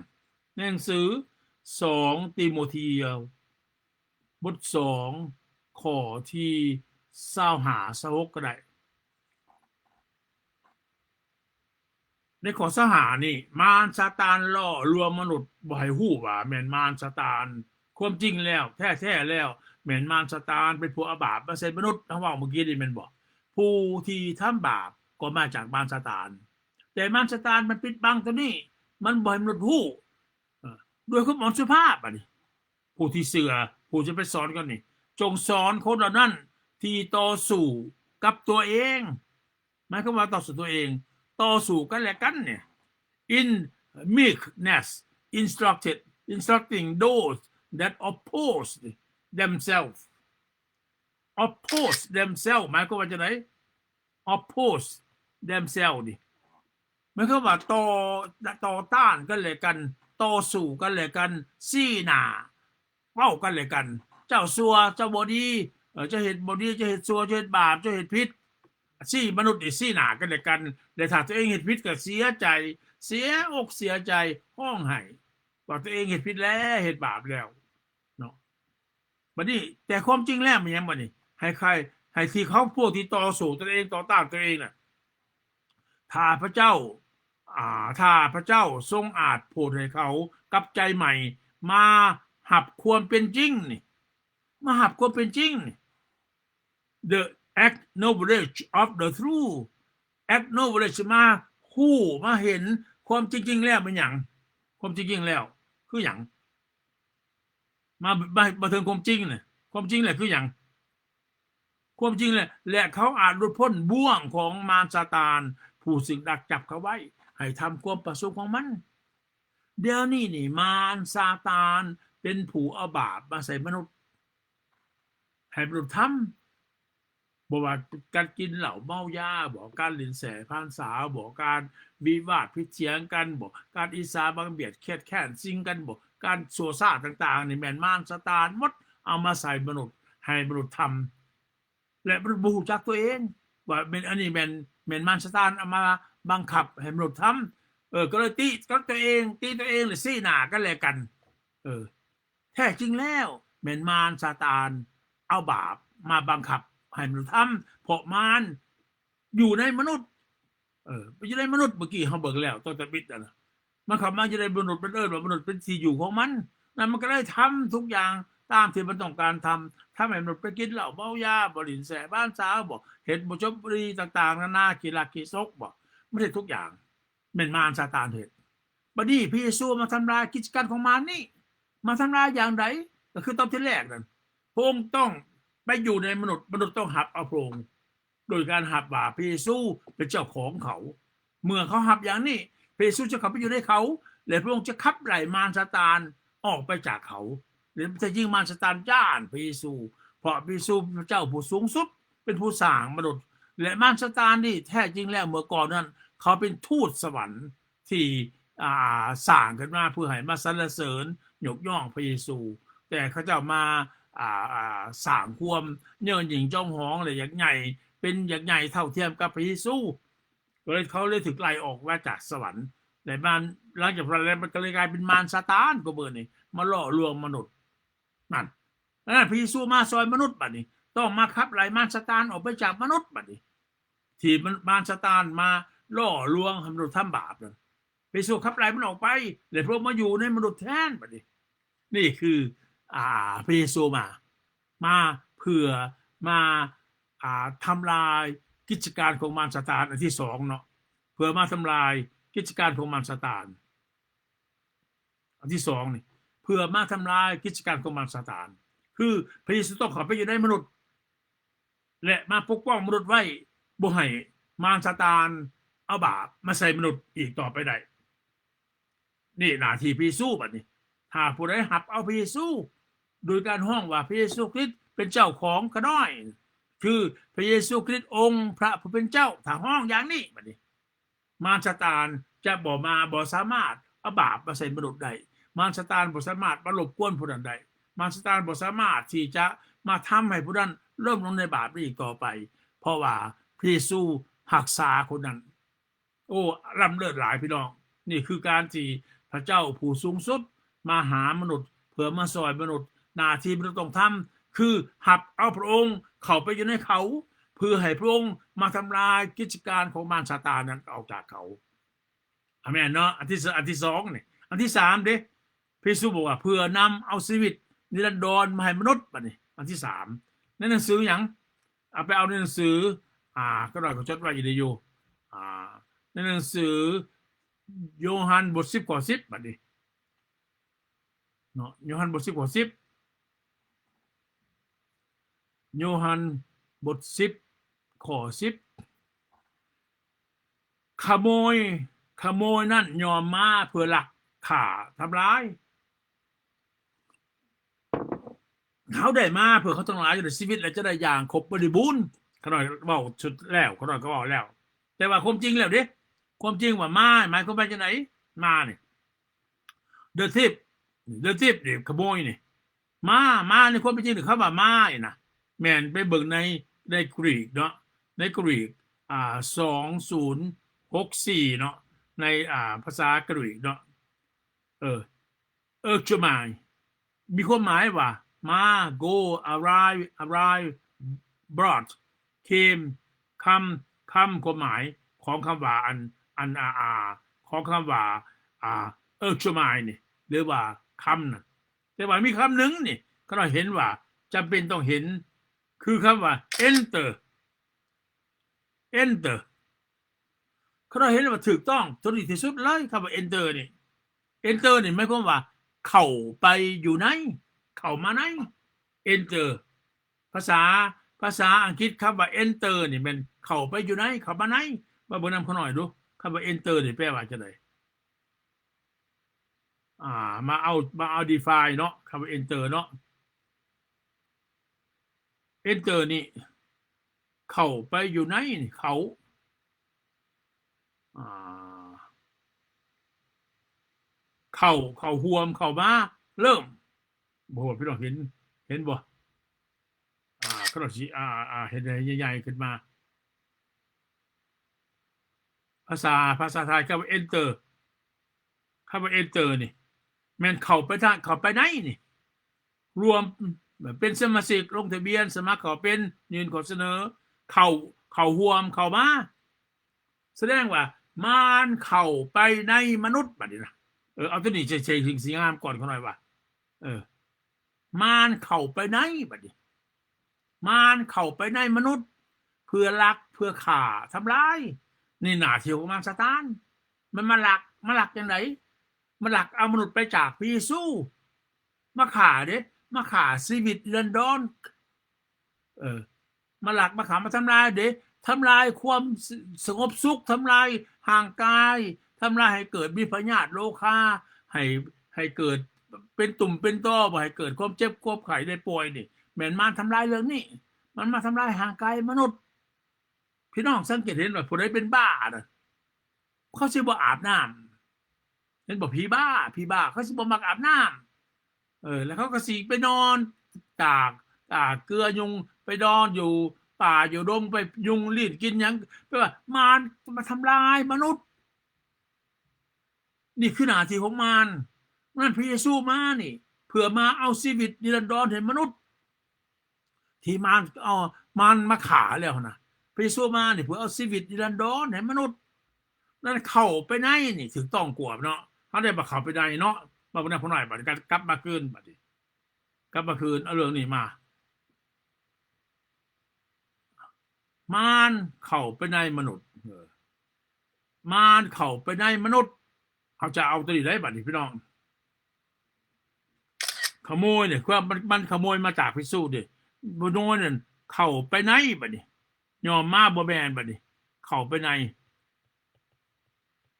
ໃນໜັງສືສອງຕີໂມທຽວ ບົດສອງ ຂໍ້ທີຊາວຫ້າ ຊາວຫົກກໍໄດ້. ໃນຂໍ້ຊາວຫ້ານີ້ ມານຊາຕານຫຼໍ່ລວງມະນຸດບໍ່ໃຫ້ຮູ້ວ່າແມ່ນມານຊາຕານ. ຄວາມຈິງແລ້ວ ແທ້ໆແລ້ວ ແມ່ນມານຊາຕານເປັນຜູ້ເອົາບາບມາໃສ່ມະນຸດ. ເຮົາເວົ້າເມື່ອກີ້ນີ້ແມ່ນບໍ່? ຜູ້ທີ່ທຳບາບກໍມາຈາກມານຊາຕານ, ແຕ່ມານຊາຕານມັນປິດບັງຕົວນີ້, ມັນບໍ່ໃຫ້ມະນຸດຮູ້. ເອີ ດ້ວຍຄວາມອ່ອນສຸພາບ ບາດນີ້ ຜູ້ທີ່ເຊື່ອ ຜູ້ຈະໄປສອນກັນນີ້ ຈົ່ງສອນຄົນເຫຼົ່ານັ້ນທີ່ຕໍ່ສູ້ກັບຕົວເອງ. ໝາຍຄວາມວ່າຕໍ່ສູ້ຕົວເອງ, ຕໍ່ສູ້ກັນແລະກັນນີ້ in meekness, instructed, instructing those that oppose themselves. Oppose themselves ໝາຍຄວາມວ່າຈັ່ງໃດ? Oppose themselves ນີ້ ໝາຍຄວາມວ່າຕໍ່ ຕໍ່ຕ້ານກັນແລະກັນ, ຕໍ່ສູ້ກັນແລະກັນ, ຊີ້ໜ້າເວົ້າກັນແລະກັນ, ເຈົ້າຊົ່ວ, ເຈົ້າບໍ່ດີ, ເອີ ເຈົ້າເຮັດບໍ່ດີ, ເຈົ້າເຮັດຊົ່ວ, ເຈົ້າເຮັດບາບ, ເຈົ້າເຮັດຜິດ. ຊີ້ມະນຸດນີ້ ຊີ້ໜ້າກັນແລະກັນ, ແລະຖ້າຕົວເອງເຮັດຜິດກໍເສຍໃຈ, ເສຍອົກເສຍໃຈ, ຮ້ອງໄຫ້ ວ່າຕົວເອງເຮັດຜິດແລ້ວ, ເຮັດບາບແລ້ວເນາະ. ບັດນີ້ ແຕ່ຄວາມຈິງແລ້ວແມ່ນຫຍັງບັດນີ້? ໃຫ້ໃຄ ໃຫ້ທີ່ເຂົາ ພວກທີ່ຕໍ່ສູ້ຕົນເອງ, ຕໍ່ຕ້ານຕົນເອງນະ, ຖ້າພະເຈົ້າ ອາ ຖ້າພະເຈົ້າຊົງອາດໂຜດໃຫ້ເຂົາກັບໃຈໃໝ່ ມາຮັບຄວາມເປັນຈິງນີ້, ມາຮັບຄວາມເປັນຈິງນີ້, the acknowledge of the truth, acknowledge ມາຮູ້ ມາເຫັນຄວາມຈິງໆແລ້ວແມ່ນຫຍັງ? ຄວາມຈິງໆແລ້ວຄືຫຍັງ? ມາ ມາ ມາເຖິງຄວາມຈິງນະ, ຄວາມຈິງແຫຼະຄືຫຍັງ? ຄວາມຈິງແຫຼະ ແລະ ເຂົາອາດຫຼຸດພົ້ນບ່ວງຂອງມານຊາຕານ ຜູ້ຊຶ່ງດັກຈັບເຂົາໄວ້ ໃຫ້ທຳຄວາມປະສົງຂອງມັນ. ດຽວນີ້ນີ້ ມານຊາຕານເປັນຜູ້ເອົາບາບມາໃສ່ມະນຸດ ໃຫ້ມະນຸດທຳ. ບໍ່ວ່າການກິນເຫຼົ້າເມົາຢາບໍ, ການຫຼິ້ນແສ້ຜ່ານສາວບໍ, ການວິວາດຜິດຖຽງກັນບໍ, ການອິດສາບັງບຽດຄຽດແຄ້ນຊິງກັນບໍ, ການຊົ່ວຊ້າຕ່າງໆນີ້ແມ່ນມານຊາຕານໝົດ ເອົາມາໃສ່ມະນຸດ ໃຫ້ມະນຸດທຳ ແລະ ມະນຸດບໍ່ຮູ້ຈັກຕົວເອງວ່າແມ່ນ ອັນນີ້ແມ່ນ ແມ່ນມານຊາຕານເອົາມາບັງຄັບໃຫ້ມະນຸດທຳ. ເອີ ກໍເລີຍຕິກັນຕົວເອງ ຕິຕົວເອງ ແລະ ຊີ້ໜ້າກັນແລະກັນ. ເອີ ແທ້ຈິງແລ້ວແມ່ນມານຊາຕານເອົາບາບມາບັງຄັບໃຫ້ມະນຸດທຳ ເພາະມານຢູ່ໃນມະນຸດ. ເອີ ຢູ່ໃນມະນຸດ ເມື່ອກີ້ເຮົາເບິ່ງແລ້ວ ຕັ້ງແຕ່ບິດນັ້ນນະ ມັນເຂົ້າມາຢູ່ໃນມະນຸດ ມັນເອີ້ນວ່າມະນຸດເປັນທີ່ຢູ່ຂອງມັນ ນັ້ນມັນກໍເລີຍທຳທຸກຢ່າງຕາມທີ່ມັນຕ້ອງການທຳ ທຳໃຫ້ມະນຸດໄປກິນເຫຼົ້າເມົາຢາບໍ ຫຼິ້ນແສ້ຜ່ານສາວບໍ ເຮັດບໍ່ຈົບບໍ່ດີຕ່າງໆນານາ ຂີ້ລັກຂີ້ສົກບໍ ມັນເຮັດທຸກຢ່າງ ແມ່ນມານຊາຕານເຮັດ. ບັດນີ້ພະເຢຊູມາທຳລາຍກິດຈະການຂອງມານນີ້. ມາທຳລາຍຢ່າງໃດ? ກໍຄືຕອນທີແລກນັ້ນ ພະອົງຕ້ອງໄປຢູ່ໃນມະນຸດ, ມະນຸດຕ້ອງຮັບເອົາພະອົງ ໂດຍການຮັບວ່າພະເຢຊູເປັນເຈົ້າຂອງເຂົາ. ເມື່ອເຂົາຮັບຢ່າງນີ້, ພະເຢຊູຈະເຂົ້າໄປຢູ່ໃນເຂົາ ແລະ ພະອົງຈະຂັບໄລ່ມານຊາຕານອອກໄປຈາກເຂົາ. ແລະ ແທ້ຈິງມານຊາຕານຢ້ານພະເຢຊູ ເພາະພະເຢຊູເປັນພະເຈົ້າຜູ້ສູງສຸດ, ເປັນຜູ້ສ້າງມະນຸດ ແລະ ມານຊາຕານນີ້ແທ້ຈິງແລ້ວເມື່ອກ່ອນນັ້ນ ເຂົາເປັນທູດສະຫວັນທີ່ ອ່າ ສ້າງຂຶ້ນມາເພື່ອໃຫ້ມາສັນລະເສີນຍົກຍ້ອງພະເຢຊູ ແຕ່ເຂົາເຈົ້າມາ ອ່າ ສ້າງຄວາມເຍີ້ອຫຍິ່ງຈອງຫອງ ແລະ ຢາກໃຫຍ່ ເປັນ ຢາກໃຫຍ່ເທົ່າທຽມກັບພະເຢຊູ ກໍເລີຍ ເຂົາເລີຍຖືກໄລ່ອອກມາຈາກສະຫວັນ ແລະ ມາ ຫຼັງຈາກນັ້ນແລ້ວ ມັນກໍເລີຍກາຍເປັນມານຊາຕານ ກໍເບີນີ້ ມາຫຼໍ່ລວງມະນຸດ. ນັ້ນ ເອີ ພະເຢຊູມາຊ່ອຍມະນຸດ ບັດນີ້ຕ້ອງມາຂັບໄລ່ມານຊາຕານອອກໄປຈາກມະນຸດ ບັດນີ້ ທີ່ມັນ ມານຊາຕານມາຫຼໍ່ລວງໃຫ້ມະນຸດທຳບາບນັ້ນ ພະເຢຊູຂັບໄລ່ມັນອອກໄປ ແລະ ພະອົງມາຢູ່ໃນມະນຸດແທນ ບັດນີ້. ນີ້ຄື ອ່າ ພະເຢຊູມາ ມາເພື່ອມາ ອ່າ ທຳລາຍກິດຈະການຂອງມານຊາຕານ ອັນທີສອງເນາະ ເພື່ອມາທຳລາຍກິດຈະການຂອງມານຊາຕານ. ອັນທີສອງນີ້ ເພື່ອມາທຳລາຍກິດຈະການຂອງມານຊາຕານ ຄືພະເຢຊູຕ້ອງເຂົ້າໄປຢູ່ໃນມະນຸດ ແລະ ມາປົກປ້ອງມະນຸດໄວ້ ບໍ່ໃຫ້ມານຊາຕານເອົາບາບມາໃສ່ມະນຸດອີກຕໍ່ໄປໄດ້. ນີ້ໜ້າທີ່ພະເຢຊູບັດນີ້. ຖ້າຜູ້ໃດຮັບເອົາພະເຢຊູ ໂດຍການຮ້ອງວ່າພະເຢຊູຄຣິດເປັນເຈົ້າຂອງຂ້ານ້ອຍ ຄືພະເຢຊູຄຣິດອົງພະຜູ້ເປັນເຈົ້າ. ຖ້າຮ້ອງຢ່າງນີ້ ບັດນີ້ ມານຊາຕານຈະບໍ່ມາ ບໍ່ສາມາດເອົາບາບມາໃສ່ມະນຸດໄດ້. ມານຊາຕານບໍ່ສາມາດມາລົບກວນຜູ້ນັ້ນໄດ້. ມານຊາຕານບໍ່ສາມາດທີ່ຈະມາທຳໃຫ້ຜູ້ນັ້ນລົ້ມລົງໃນບາບໄດ້ອີກຕໍ່ໄປ ເພາະວ່າພະເຢຊູຮັກສາຄົນນັ້ນ. ໂອ້ ລ້ຳເລີດຫຼາຍພີ່ນ້ອງ. ນີ້ຄືການທີ່ພະເຈົ້າຜູ້ສູງສຸດມາຫາມະນຸດ ເພື່ອມາຊ່ອຍມະນຸດ. ໜ້າທີ່ມະນຸດຕ້ອງທຳ ຄືຮັບເອົາພະອົງເຂົ້າໄປຢູ່ໃນເຂົາ ເພື່ອໃຫ້ພະອົງມາທຳລາຍກິດຈະການຂອງມານຊາຕານນັ້ນອອກຈາກເຂົາ. ອາແມ່ນເນາະ. ອັນທີ ອັນທີສອງນີ້. ອັນທີສາມເດ້ ພະເຢຊູບອກວ່າ ເພື່ອນຳເອົາຊີວິດນິລັນດອນມາໃຫ້ມະນຸດ. ບັດນີ້ ອັນທີສາມ ໃນໜັງສືຫຍັງ? ເອົາໄປເອົາໃນໜັງສື ອ່າ ກໍໜ້ອຍກໍຈົດໄວ້ຢູ່ເດ້ຢູ່ ອ່າ ໃນໜັງສືໂຍຮັນບົດສິບ ຂໍ້ສິບ ບັດນີ້ເນາະ. ໂຍຮັນບົດສິບ ຂໍ້ສິບ ໂຍຮັນບົດສິບ ຂໍ້ສິບ ຂະໂມຍ ຂະໂມຍນັ້ນຍ່ອມມາເພື່ອລັກ ຂ້າ ທຳລາຍ. ເຮົາໄດ້ມາເພື່ອເຮົາທັງຫຼາຍຈະໄດ້ຊີວິດ ແລະ ຈະໄດ້ຢ່າງຄົບບໍລິບູນ. ຂ້ານ້ອຍເວົ້າສຸດແລ້ວ ຂ້ານ້ອຍກໍເວົ້າແລ້ວ. ແຕ່ວ່າຄວາມຈິງແລ້ວເດ້ ຄວາມຈິງວ່າມາ ໝາຍຄວາມວ່າຈັ່ງໃດ? ມານີ້ the thief the thief ນີ້ ຂະໂມຍນີ້ ມາ ມາໃນຄວາມເປັນຈິງນີ້ ຄຳວ່າມານີ້ນະ ແມ່ນໄປເບິ່ງໃນ ໃນກຣີກເນາະ ໃນກຣີກ ອ່າ ສອງສູນຫົກສີ່ເນາະ ໃນ ອ່າ ພາສາກຣີກເນາະ ເອີ ເອີເຈີມາຍ ມີຄວາມໝາຍວ່າ ມາ go arrive arrive brought came come come ຄວາມໝາຍຂອງຄຳວ່າ ອັນ ອັນ ອ່າ ຂອງຄຳວ່າ ອ່າ ເອີເຈີມາຍນີ້ ຫຼືວ່າ come ນັ້ນ. ແຕ່ວ່າມີຄຳໜຶ່ງນີ້ ຂ້ານ້ອຍເຫັນວ່າຈຳເປັນຕ້ອງເຫັນ ຄືຄຳວ່າ enter enter ຂ້ານ້ອຍເຫັນວ່າຖືກຕ້ອງ ໂຕນີ້ທີ່ສຸດເລີຍ ຄຳວ່າ enter ນີ້. enter ນີ້ໝາຍຄວາມວ່າເຂົ້າໄປຢູ່ໃນ ເຂົ້າມາໃນ enter. ພາສາ ພາສາອັງກິດ ຄຳວ່າ enter ນີ້ແມ່ນເຂົ້າໄປຢູ່ໃນ ເຂົ້າມາໃນ. ມາເບິ່ງນຳຂ້ານ້ອຍດູ ຄຳວ່າ enter ນີ້ແປວ່າຈັ່ງໃດ? ອ່າ ມາເອົາ ມາເອົາ define ເນາະ ຄຳວ່າ enter ເນາະ. enter ນີ້ ເຂົ້າໄປຢູ່ໃນນີ້ ເຂົ້າ ອ່າ ເຂົ້າ ເຂົ້າຮ່ວມ ເຂົ້າມາ ເລີ່ມ. ບໍ່ຮູ້ວ່າພີ່ນ້ອງເຫັນ ເຫັນບໍ່? ອ່າ ຂ້ານ້ອຍຊິ ອ່າ ອ່າ ເຮັດໃຫ້ໃຫຍ່ໆຂຶ້ນມາ. ພາສາ ພາສາໄທ ຄຳວ່າ enter ຄຳວ່າ enter ນີ້ ແມ່ນເຂົ້າໄປທາງ ເຂົ້າໄປໃນນີ້ ລວມ ເປັນສະມາຊິກ ລົງທະບຽນ ສະໝັກເຂົ້າເປັນ ຍື່ນຂໍ້ສະເໜີ ເຂົ້າ ເຂົ້າຮ່ວມ ເຂົ້າມາ. ສະແດງວ່າມານເຂົ້າໄປໃນມະນຸດ ບັດນີ້ນະ. ເອີ ເອົາໂຕນີ້ໃສ່ ໃສ່ ຊິງາມກ່ອນຂ້ານ້ອຍວ່າ ເອີ ມານເຂົ້າໄປໃນ ບັດນີ້ ມານເຂົ້າໄປໃນມະນຸດ ເພື່ອລັກ ເພື່ອຂ້າ ທຳລາຍ. ນີ້ໜ້າທີ່ຂອງມານຊາຕານ. ມັນມາລັກ ມາລັກຈັ່ງໃດ? ມາລັກເອົາມະນຸດໄປຈາກພະເຢຊູ ມາຂ້າເດ້ ມາຂ້າຊີວິດນິລັນດອນ. ເອີ ມາລັກມາຂ້າມາທຳລາຍເດ້ ທຳລາຍຄວາມສະ ສະຫງົບສຸກ ທຳລາຍຮ່າງກາຍ ທຳລາຍໃຫ້ເກີດມີພະຍາດໂລຄາ ໃຫ້ ໃຫ້ເກີດເປັນຕຸ່ມເປັນຕໍ ບໍ່ໃຫ້ເກີດຄວາມເຈັບຄວາມໄຂ້ໄດ້ປ່ວຍນີ້ ແມ່ນມານທຳລາຍເລື່ອງນີ້. ມັນມາທຳລາຍຮ່າງກາຍມະນຸດ. ພີ່ນ້ອງສັງເກດເຫັນວ່າຜູ້ໃດເປັນບ້ານະ ເຂົາຊິບໍ່ອາບນ້ຳ ເຫັນບໍ່? ຜີບ້າ ຜີບ້າ ເຂົາຊິບໍ່ມັກອາບນ້ຳ. ເອີ ແລ້ວເຂົາກໍຊິໄປນອນຕາກ ຕາກເກືອຍຸງ ໄປນອນຢູ່ປ່າຢູ່ດົງ ໄປຍຸງລີ້ນກິນຫຍັງ. ແປວ່າມານມາທຳລາຍມະນຸດ. ນີ້ຄືໜ້າທີ່ຂອງມານ. ນັ້ນພະເຢຊູມານີ້ ເພື່ອມາເອົາຊີວິດນິລັນດອນໃຫ້ມະນຸດ. ທີ່ມານ ເອົາ ມານມາຂ້າແລ້ວຫັ້ນນະ ພະເຢຊູມານີ້ເພື່ອເອົາຊີວິດນິລັນດອນໃຫ້ມະນຸດ. ນັ້ນເຂົ້າໄປໃນນີ້ຖືກຕ້ອງກວ່າເນາະ. ເຮົາໄດ້ມາເຂົ້າໄປໃນເນາະ. ມາເບິ່ງນຳພໍ່ນ້ອຍ ບັດນີ້ກັບມາຄືນ ບັດນີ້ກັບມາຄືນ ເອົາເລື່ອງນີ້ມາ. ມານເຂົ້າໄປໃນມະນຸດ ເອີ ມານເຂົ້າໄປໃນມະນຸດ. ເຮົາຈະເອົາຕົວນີ້ໄດ້ບັດນີ້ພີ່ນ້ອງ. ຂະໂມຍນີ້ ຄືວ່າມັນ ມັນຂະໂມຍມາຈາກພິສູດເດ້. ຂະໂມຍນັ້ນເຂົ້າໄປໃນບັດນີ້ ຍອມມາບໍ່ແມ່ນບັດນີ້ ເຂົ້າໄປໃນ.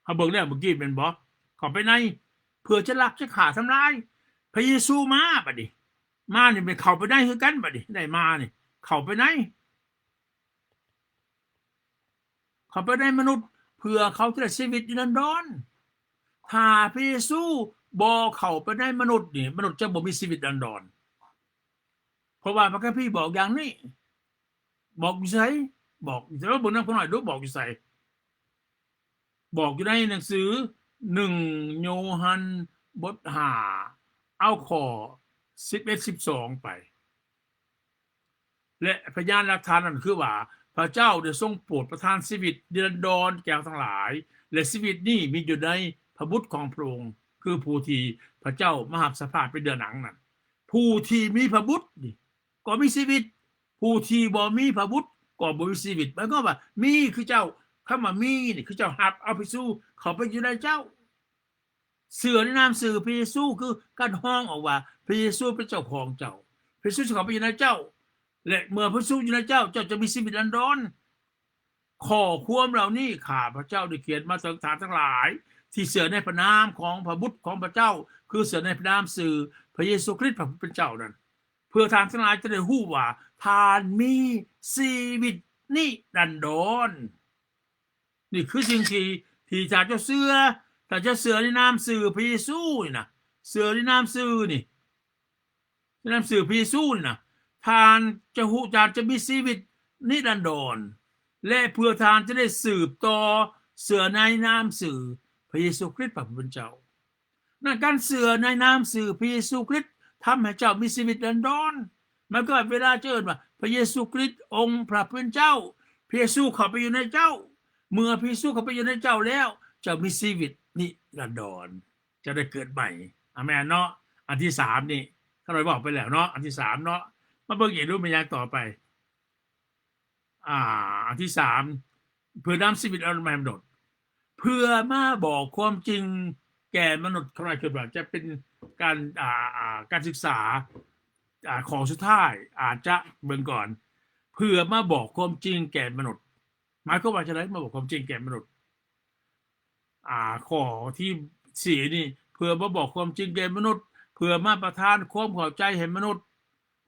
ເຮົາເບິ່ງແລ້ວເມື່ອກີ້ແມ່ນບໍ່? ເຂົ້າໄປໃນ ເພື່ອຈະລັກ ຈະຂ້າ ທຳລາຍ. ພະເຢຊູມາບັດນີ້ ມານີ້ໄປເຂົ້າໄປໃນຄືກັນ ບັດນີ້ໄດ້ມານີ້ເຂົ້າໄປໃນ ເຂົ້າໄປໃນມະນຸດ ເພື່ອເຂົາຈະໄດ້ຊີວິດນິລັນດອນ. ຖ້າພະເຢຊູບໍ່ເຂົ້າໄປໃນມະນຸດນີ້ ມະນຸດຈະບໍ່ມີຊີວິດນິລັນດອນ ເພາະວ່າພະຄຳພີບອກຢ່າງນີ້. ບອກຢູ່ໃສ? ບອກຢູ່ໃສ? ເບິ່ງນຳຂ້ອຍໜ້ອຍດູ ບອກຢູ່ໃສ? ບອກຢູ່ໃນໜັງສືໜຶ່ງໂຍຮັນ ບົດຫ້າ ເອົາຂໍ້ສິບເອັດ ສິບສອງໄປ. ແລະ ພະຍານຫຼັກຖານນັ້ນຄືວ່າ ພະເຈົ້າໄດ້ຊົງໂປດປະທານຊີວິດນິລັນດອນແກ່ເຮົາທັງຫຼາຍ ແລະ ຊີວິດນີ້ມີຢູ່ໃນພະບຸດຂອງພະອົງ ຄືຜູ້ທີ່ພະເຈົ້າມາຮັບສະພາບເປັນເນື້ອໜັງນັ້ນ. ຜູ້ທີ່ມີພະບຸດນີ້ກໍມີຊີວິດ, ຜູ້ທີ່ບໍ່ມີພະບຸດກໍບໍ່ມີຊີວິດ. ໝາຍຄວາມວ່າມີຄືເຈົ້າ, ຄຳວ່າມີນີ້ຄືເຈົ້າຮັບເອົາພະເຢຊູເຂົ້າໄປຢູ່ໃນເຈົ້າ. ເຊື່ອໃນນາມຊື່ພະເຢຊູ ຄືການຮ້ອງອອກວ່າ ພະເຢຊູເປັນເຈົ້າຂອງເຈົ້າ, ພະເຢຊູຈະເຂົ້າໄປຢູ່ໃນເຈົ້າ ແລະ ເມື່ອພະເຢຊູຢູ່ໃນເຈົ້າ, ເຈົ້າຈະມີຊີວິດນິລັນດອນ. ຂໍ້ຄວາມເຫຼົ່ານີ້ ຂ້າພະເຈົ້າໄດ້ຂຽນມາເຖິງທ່ານທັງຫຼາຍ ທີ່ເຊື່ອໃນພະນາມຂອງພະບຸດຂອງພະເຈົ້າ, ຄືເຊື່ອໃນພະນາມຊື່ພະເຢຊູຄຣິດ ພະຜູ້ເປັນເຈົ້ານັ້ນ, ເພື່ອທ່ານທັງຫຼາຍຈະໄດ້ຮູ້ວ່າທ່ານມີຊີວິດນິລັນດອນ. ນີ້ຄືສິ່ງທີ່ ທີ່ຖ້າເຈົ້າເຊື່ອ, ຖ້າເຈົ້າເຊື່ອໃນນາມຊື່ພະເຢຊູນີ້ນະ, ເຊື່ອໃນນາມຊື່ນີ້, ໃນນາມຊື່ພະເຢຊູນີ້ນະ, ທ່ານຈະຮູ້, ທ່ານຈະມີຊີວິດນິລັນດອນ ແລະ ເພື່ອທ່ານຈະໄດ້ສືບຕໍ່ເຊື່ອໃນນາມຊື່ພະເຢຊູຄຣິດ ພະຜູ້ເປັນເຈົ້າ. ນັ້ນ ການເຊື່ອໃນນາມຊື່ພະເຢຊູຄຣິດທຳໃຫ້ເຈົ້າມີຊີວິດນິລັນດອນ. ໝາຍຄວາມວ່າເວລາເຈົ້າເອີ້ນວ່າ ພະເຢຊູຄຣິດ ອົງພະຜູ້ເປັນເຈົ້າ, ພະເຢຊູເຂົ້າໄປຢູ່ໃນເຈົ້າ. ເມື່ອພະເຢຊູເຂົ້າໄປຢູ່ໃນເຈົ້າແລ້ວ, ເຈົ້າມີຊີວິດນິລັນດອນ, ເຈົ້າໄດ້ເກີດໃໝ່. ອາແມນເນາະ. ອັນທີສາມນີ້ ຂ້ານ້ອຍເວົ້າໄປແລ້ວເນາະ, ອັນທີສາມເນາະ. ມາເບິ່ງອີກ ຮູ້ແມ່ນຫຍັງຕໍ່ໄປ? ອ່າ ອັນທີສາມ ເພື່ອນຳຊີວິດອັນໃໝ່ມາໂດດ ເພື່ອມາບອກຄວາມຈິງແກ່ມະນຸດ. ຂ້ານ້ອຍຄິດວ່າຈະເປັນການ ອ່າ ອ່າ ການສຶກສາ ອ່າ ຂໍ້ສຸດທ້າຍ ອາດຈະເບິ່ງກ່ອນ ເພື່ອມາບອກຄວາມຈິງແກ່ມະນຸດ. ໝາຍຄວາມວ່າຈັ່ງໃດ? ມາບອກຄວາມຈິງແກ່ມະນຸດ. ອ່າ ຂໍ້ທີສີ່ນີ້ ເພື່ອມາບອກຄວາມຈິງແກ່ມະນຸດ, ເພື່ອມາປະທານຄວາມເຂົ້າໃຈໃຫ້ມະນຸດ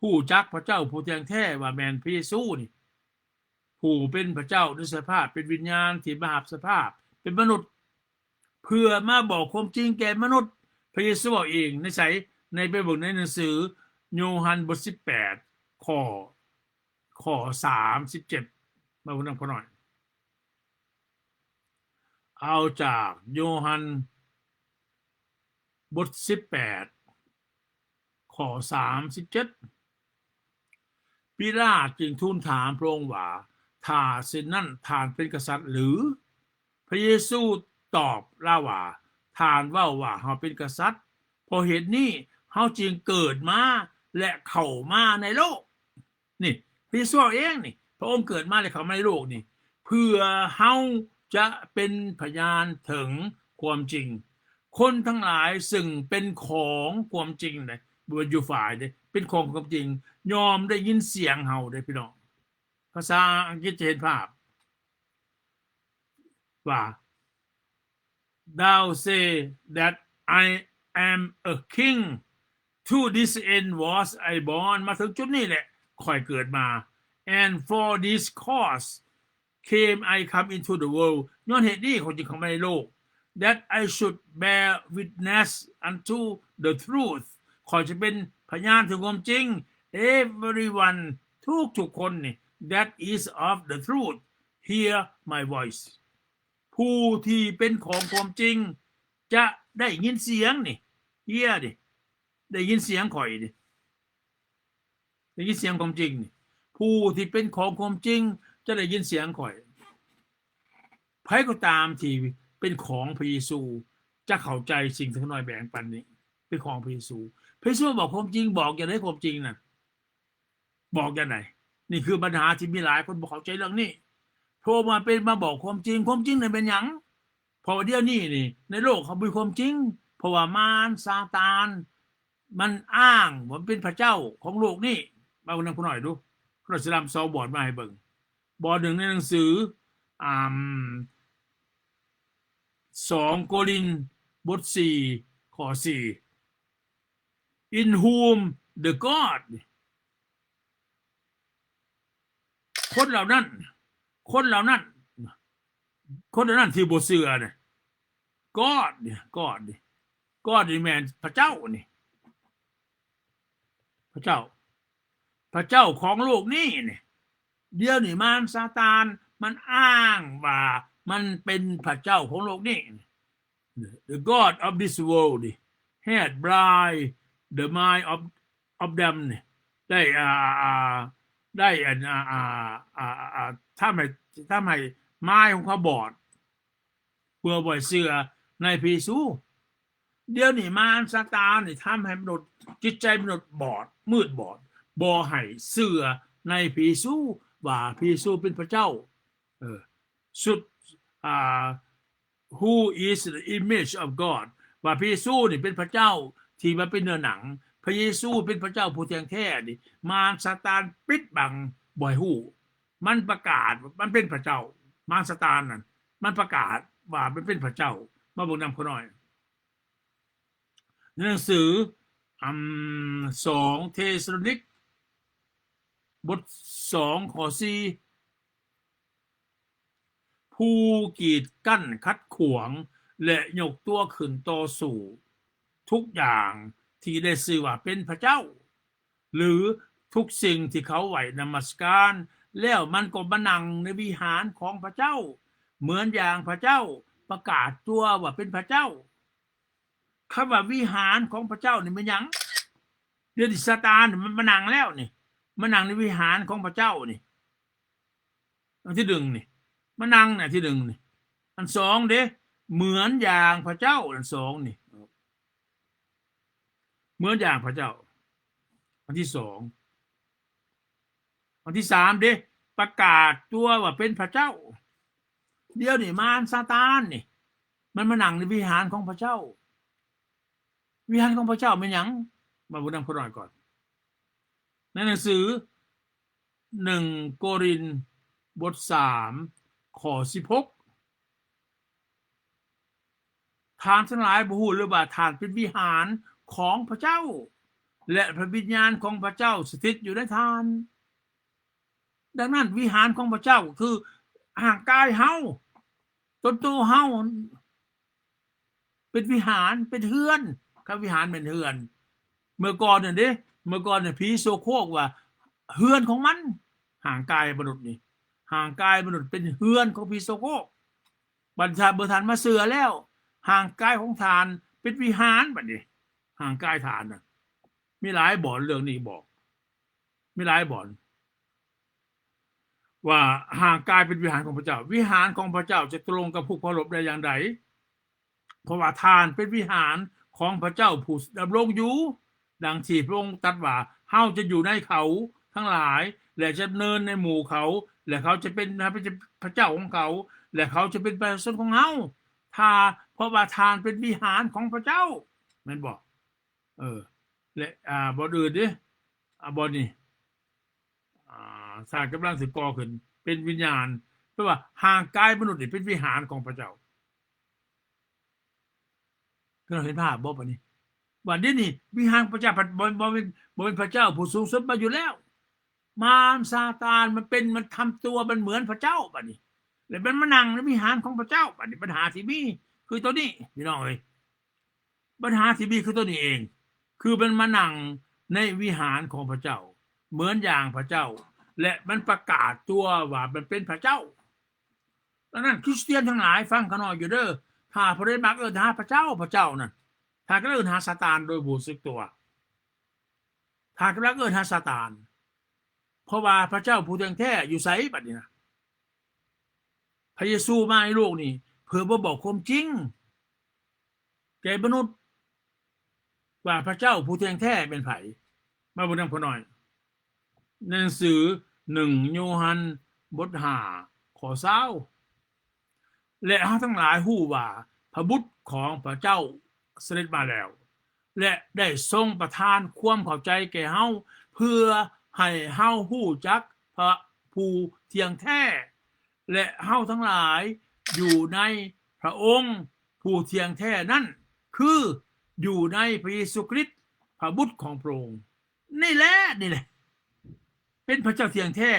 ຮູ້ຈັກພະເຈົ້າຜູ້ທ່ຽງແທ້ ວ່າແມ່ນພະເຢຊູນີ້ ຜູ້ເປັນພະເຈົ້າໃນສະພາບເປັນວິນຍານ ທີ່ມາຮັບສະພາບເປັນມະນຸດ ເພື່ອມາບອກຄວາມຈິງແກ່ມະນຸດ. ພະເຢຊູເວົ້າເອງໃນໃສ? ໃນ ໄປເບິ່ງໃນໜັງສືໂຍຮັນບົດສິບແປດ ຂໍ້ ຂໍ້ສາມສິບເຈັດ ມາເບິ່ງນຳຂ້ານ້ອຍ. ເອົາຈາກໂຍຮັນບົດສິບແປດ ຂໍ້ສາມສິບເຈັດ ປີລາດຈຶ່ງທູນຖາມພະອົງວ່າ ຖ້າເຊັ່ນນັ້ນ ທ່ານເປັນກະສັດຫຼື? ພະເຢຊູຕອບລາວວ່າ ທ່ານເວົ້າວ່າເຮົາເປັນກະສັດ, ເພາະເຫດນີ້ເຮົາຈຶ່ງເກີດມາ ແລະ ເຂົ້າມາໃນໂລກ. ນີ້ ພະເຢຊູເອງນີ້ ພະອົງເກີດມາ ແລະ ເຂົ້າມາໃນໂລກນີ້ ເພື່ອເຮົາຈະເປັນພະຍານເຖິງຄວາມຈິງ. ຄົນທັງຫຼາຍເຊິ່ງເປັນຂອງຄວາມຈິງເດ້ ບໍ່ແມ່ນຢູ່ຝ່າຍເດ້ ເປັນຂອງຄວາມຈິງ ຍອມໄດ້ຍິນສຽງເຮົາເດ້ ພີ່ນ້ອງ. ພາສາອັງກິດຈະເຫັນພາບວ່າ Thou say that I am a king. To this end was I born. ມາເຖິງຈຸດນີ້ແຫຼະ ຂ້ອຍເກີດມາ. And for this cause came I come into the world. ຍ້ອນເຫດນີ້ ຂ້ອຍຈຶ່ງເຂົ້າມາໃນໂລກ. That I should bear witness unto the truth. ຂ້ອຍຈະເປັນພະຍານເຖິງຄວາມຈິງ. Everyone ທຸກໆຄົນນີ້ that is of the truth hear my voice. ຜູ້ທີ່ເປັນຂອງຄວາມຈິງຈະໄດ້ຍິນສຽງນີ້ hear ນີ້ ໄດ້ຍິນສຽງຂ້ອຍນີ້ ໄດ້ຍິນສຽງຄວາມຈິງນີ້. ຜູ້ທີ່ເປັນຂອງຄວາມຈິງຈະໄດ້ຍິນສຽງຂ້ອຍ. ໃຜກໍຕາມທີ່ເປັນຂອງພະເຢຊູຈະເຂົ້າໃຈສິ່ງທີ່ຂ້ານ້ອຍແບ່ງປັນນີ້ ເປັນຂອງພະເຢຊູ. ພະເຢຊູບອກຄວາມຈິງ, ບອກຢ່າງໃດຄວາມຈິງນັ້ນ? ບອກຈັ່ງໃດ? ນີ້ຄືບັນຫາທີ່ມີຫຼາຍຄົນບໍ່ເຂົ້າໃຈເລື່ອງນີ້. ໂທມາເປັນມາບອກຄວາມຈິງ, ຄວາມຈິງນັ້ນແມ່ນຫຍັງ? ເພາະວ່າດຽວນີ້ນີ້ ໃນໂລກເຮົາບໍ່ມີຄວາມຈິງ, ເພາະວ່າມານຊາຕານມັນອ້າງວ່າເປັນພະເຈົ້າຂອງໂລກນີ້. ມາເບິ່ງນຳຂ້ານ້ອຍດູ. ຂ້ານ້ອຍຊິນຳສອງບ່ອນມາໃຫ້ເບິ່ງ. ບ່ອນໜຶ່ງໃນໜັງສື ອາ ສອງໂກລິນ ບົດສີ່ ຂໍ້ສີ່ In whom the God ນີ້ ຄົນເຫຼົ່ານັ້ນ ຄົນເຫຼົ່ານັ້ນ ຄົນເຫຼົ່ານັ້ນທີ່ບໍ່ເຊື່ອນະ God ນີ້ God ນີ້ God ນີ້ແມ່ນພະເຈົ້ານີ້ ພະເຈົ້າ ພະເຈົ້າຂອງໂລກນີ້ນີ້ ດຽວນີ້ມານຊາຕານມັນອ້າງວ່າມັນເປັນພະເຈົ້າຂອງໂລກນີ້ The god of this world ນີ້ hath blind the mind of of them ນີ້ ໄດ້ ອ່າ ໄດ້ອັນ ອ່າ ອ່າ ອ່າ ອ່າ ທຳໃຫ້ ທຳໃຫ້ມາຍຂອງເຂົາບອດ ເພື່ອບໍ່ໃຫ້ເຊື່ອໃນພະເຢຊູ. ດຽວນີ້ມານຊາຕານນີ້ທຳໃຫ້ມະນຸດ ຈິດໃຈມະນຸດບອດ ມືດບອດ ບໍ່ໃຫ້ເຊື່ອໃນພະເຢຊູ ວ່າພະເຢຊູເປັນພະເຈົ້າ ເອີ ຊຸດ ອ່າ Who is the image of God ວ່າພະເຢຊູນີ້ເປັນພະເຈົ້າທີ່ມາເປັນເນື້ອໜັງ ພະເຢຊູເປັນພະເຈົ້າຜູ້ທ່ຽງແທ້ນີ້ ມານຊາຕານປິດບັງບໍ່ໃຫ້ຮູ້ ມັນປະກາດວ່າມັນເປັນພະເຈົ້າ ມານຊາຕານນັ້ນ ມັນປະກາດວ່າມັນເປັນພະເຈົ້າ. ມາເບິ່ງນຳຂ້ານ້ອຍ ໃນໜັງສື ອຳ ສອງເທສະໂລນິກ ບົດສອງ ຂໍ້ສີ່ ຜູ້ກີດກັ້ນຂັດຂວາງ ແລະ ຍົກຕົວຂຶ້ນຕໍ່ສູ້ທຸກຢ່າງທີ່ໄດ້ຊື່ວ່າເປັນພະເຈົ້າ ຫຼື ທຸກສິ່ງທີ່ເຂົາໄຫວ້ນະມັດສະການ ແລ້ວມັນກໍມານັ່ງໃນວິຫານຂອງພະເຈົ້າ ເໝືອນຢ່າງພະເຈົ້າປະກາດຕົວວ່າເປັນພະເຈົ້າ. ຄຳວ່າວິຫານຂອງພະເຈົ້ານີ້ແມ່ນຫຍັງ? ດຽວນີ້ຊາຕານມັນມານັ່ງແລ້ວນີ້ ມານັ່ງໃນວິຫານຂອງພະເຈົ້ານີ້ ອັນທີໜຶ່ງນີ້ ມານັ່ງໃນອັນທີໜຶ່ງນີ້ ອັນສອງເດ້ ເໝືອນຢ່າງພະເຈົ້າ ອັນສອງນີ້ ເໝືອນຢ່າງພະເຈົ້າ ອັນທີສອງ ອັນທີສາມເດ້ ປະກາດຕົວວ່າເປັນພະເຈົ້າ. ດຽວນີ້ມານຊາຕານນີ້ ມັນມານັ່ງໃນວິຫານຂອງພະເຈົ້າ. ວິຫານຂອງພະເຈົ້າແມ່ນຫຍັງ? ມາເບິ່ງນຳຂ້ານ້ອຍກ່ອນ. ໃນໜັງສືໜຶ່ງໂກລິນ ບົດສາມ ຂໍ້ສິບຫົກ ທ່ານທັງຫຼາຍບໍ່ຮູ້ຫຼືວ່າທ່ານເປັນວິຫານຂອງພະເຈົ້າ ແລະ ພະວິນຍານຂອງພະເຈົ້າສະຖິດຢູ່ໃນທ່ານ. ດັ່ງນັ້ນ ວິຫານຂອງພະເຈົ້າຄືຮ່າງກາຍເຮົາ ຕົນໂຕເຮົາ ເປັນວິຫານ ເປັນເຮືອນ ຄຳ ວິຫານແມ່ນເຮືອນ. ເມື່ອກ່ອນນັ້ນເດ້ ເມື່ອກ່ອນນັ້ນຜີໂສໂຄກວ່າເຮືອນຂອງມັນ ຮ່າງກາຍມະນຸດນີ້ ຮ່າງກາຍມະນຸດເປັນເຮືອນຂອງຜີໂສໂຄກ. ບັດທ່ານ ເມື່ອທ່ານມາເຊື່ອແລ້ວ ຮ່າງກາຍຂອງທ່ານເປັນວິຫານ ບັດນີ້ຮ່າງກາຍທ່ານນະ ມີຫຼາຍບ່ອນເລື່ອງນີ້ບອກ ມີຫຼາຍບ່ອນ ວ່າຮ່າງກາຍເປັນວິຫານຂອງພະເຈົ້າ. ວິຫານຂອງພະເຈົ້າຈະຕົກລົງກັບຜູ້ເຄົາລົບໄດ້ຢ່າງໃດ? ເພາະວ່າທ່ານເປັນວິຫານຂອງພະເຈົ້າຜູ້ດຳລົງຢູ່, ດັ່ງທີ່ພະອົງຕັດວ່າ, ເຮົາຈະຢູ່ໃນເຂົາທັງຫຼາຍ ແລະ ຈະດຳເນີນໃນໝູ່ເຂົາ ແລະ ເຂົາຈະເປັນພະເຈົ້າຂອງເຂົາ ແລະ ເຂົາຈະເປັນປະຊາຊົນຂອງເຮົາ. ຖ້າ ເພາະວ່າທ່ານເປັນວິຫານຂອງພະເຈົ້າ, ແມ່ນບໍ່? ເອີ ແລະ ອ່າ ບ່ອນອື່ນເດ້ ອ່າ ບ່ອນນີ້ ອ່າ ສ້າງກຳລັງຊິກໍ່ຂຶ້ນເປັນວິນຍານ, ແປວ່າຮ່າງກາຍມະນຸດນີ້ເປັນວິຫານຂອງພະເຈົ້າ. ເຮົາເຫັນພາບບໍ່ບັດນີ້? ວ່າດຽວນີ້ວິຫານຂອງພະເຈົ້າ ບໍ່ ບໍ່ແມ່ນ ບໍ່ແມ່ນພະເຈົ້າຜູ້ສູງສຸດມາຢູ່ແລ້ວ. ມານຊາຕານມັນເປັນ ມັນທຳຕົວມັນເໝືອນພະເຈົ້າບັດນີ້ ແລະ ມັນມານັ່ງໃນວິຫານຂອງພະເຈົ້າ. ບັດນີ້ບັນຫາທີ່ມີຄືໂຕນີ້ ພີ່ນ້ອງເອີຍ. ບັນຫາທີ່ມີຄືໂຕນີ້ເອງ, ຄືມັນມານັ່ງໃນວິຫານຂອງພະເຈົ້າ ເໝືອນຢ່າງພະເຈົ້າ ແລະ ມັນປະກາດຕົວວ່າມັນເປັນພະເຈົ້າ. ດັ່ງນັ້ນ ຄຣິສຕຽນທັງຫຼາຍ ຟັງຂ້ານ້ອຍຢູ່ເດີ, ຖ້າຜູ້ໃດມັກເອີ້ນຫາພະເຈົ້າ, ພະເຈົ້ານັ້ນ, ທ່ານກຳລັງເອີ້ນຫາຊາຕານໂດຍບໍ່ຮູ້ສຶກຕົວ. ທ່ານກຳລັງເອີ້ນຫາຊາຕານ, ເພາະວ່າພະເຈົ້າຜູ້ທ່ຽງແທ້ຢູ່ໃສບັດນີ້ນະ? ພະເຢຊູມາໃນໂລກນີ້ເພື່ອມາບອກຄວາມຈິງແກ່ມະນຸດວ່າພະເຈົ້າຜູ້ທ່ຽງແທ້ແມ່ນໃຜ. ມາເບິ່ງນຳຂ້ານ້ອຍ ໃນໜັງສືໜຶ່ງໂຍຮັນ ບົດຫ້າ ຂໍ້ຊາວ ແລະ ເຮົາທັງຫຼາຍຮູ້ວ່າພະບຸດຂອງພະເຈົ້າສະເດັດມາແລ້ວ ແລະ ໄດ້ຊົງປະທານຄວາມເຂົ້າໃຈແກ່ເຮົາ ເພື່ອໃຫ້ເຮົາຮູ້ຈັກພະຜູ້ທ່ຽງແທ້ ແລະ ເຮົາທັງຫຼາຍຢູ່ໃນພະອົງຜູ້ທ່ຽງແທ້ນັ້ນ ຄື ຢູ່ໃນພະເຢຊູຄຣິດ ພະບຸດຂອງພະອົງ. ນີ້ແຫຼະ ນີ້ແຫຼະ ເປັນພະເຈົ້າທ່ຽງແທ້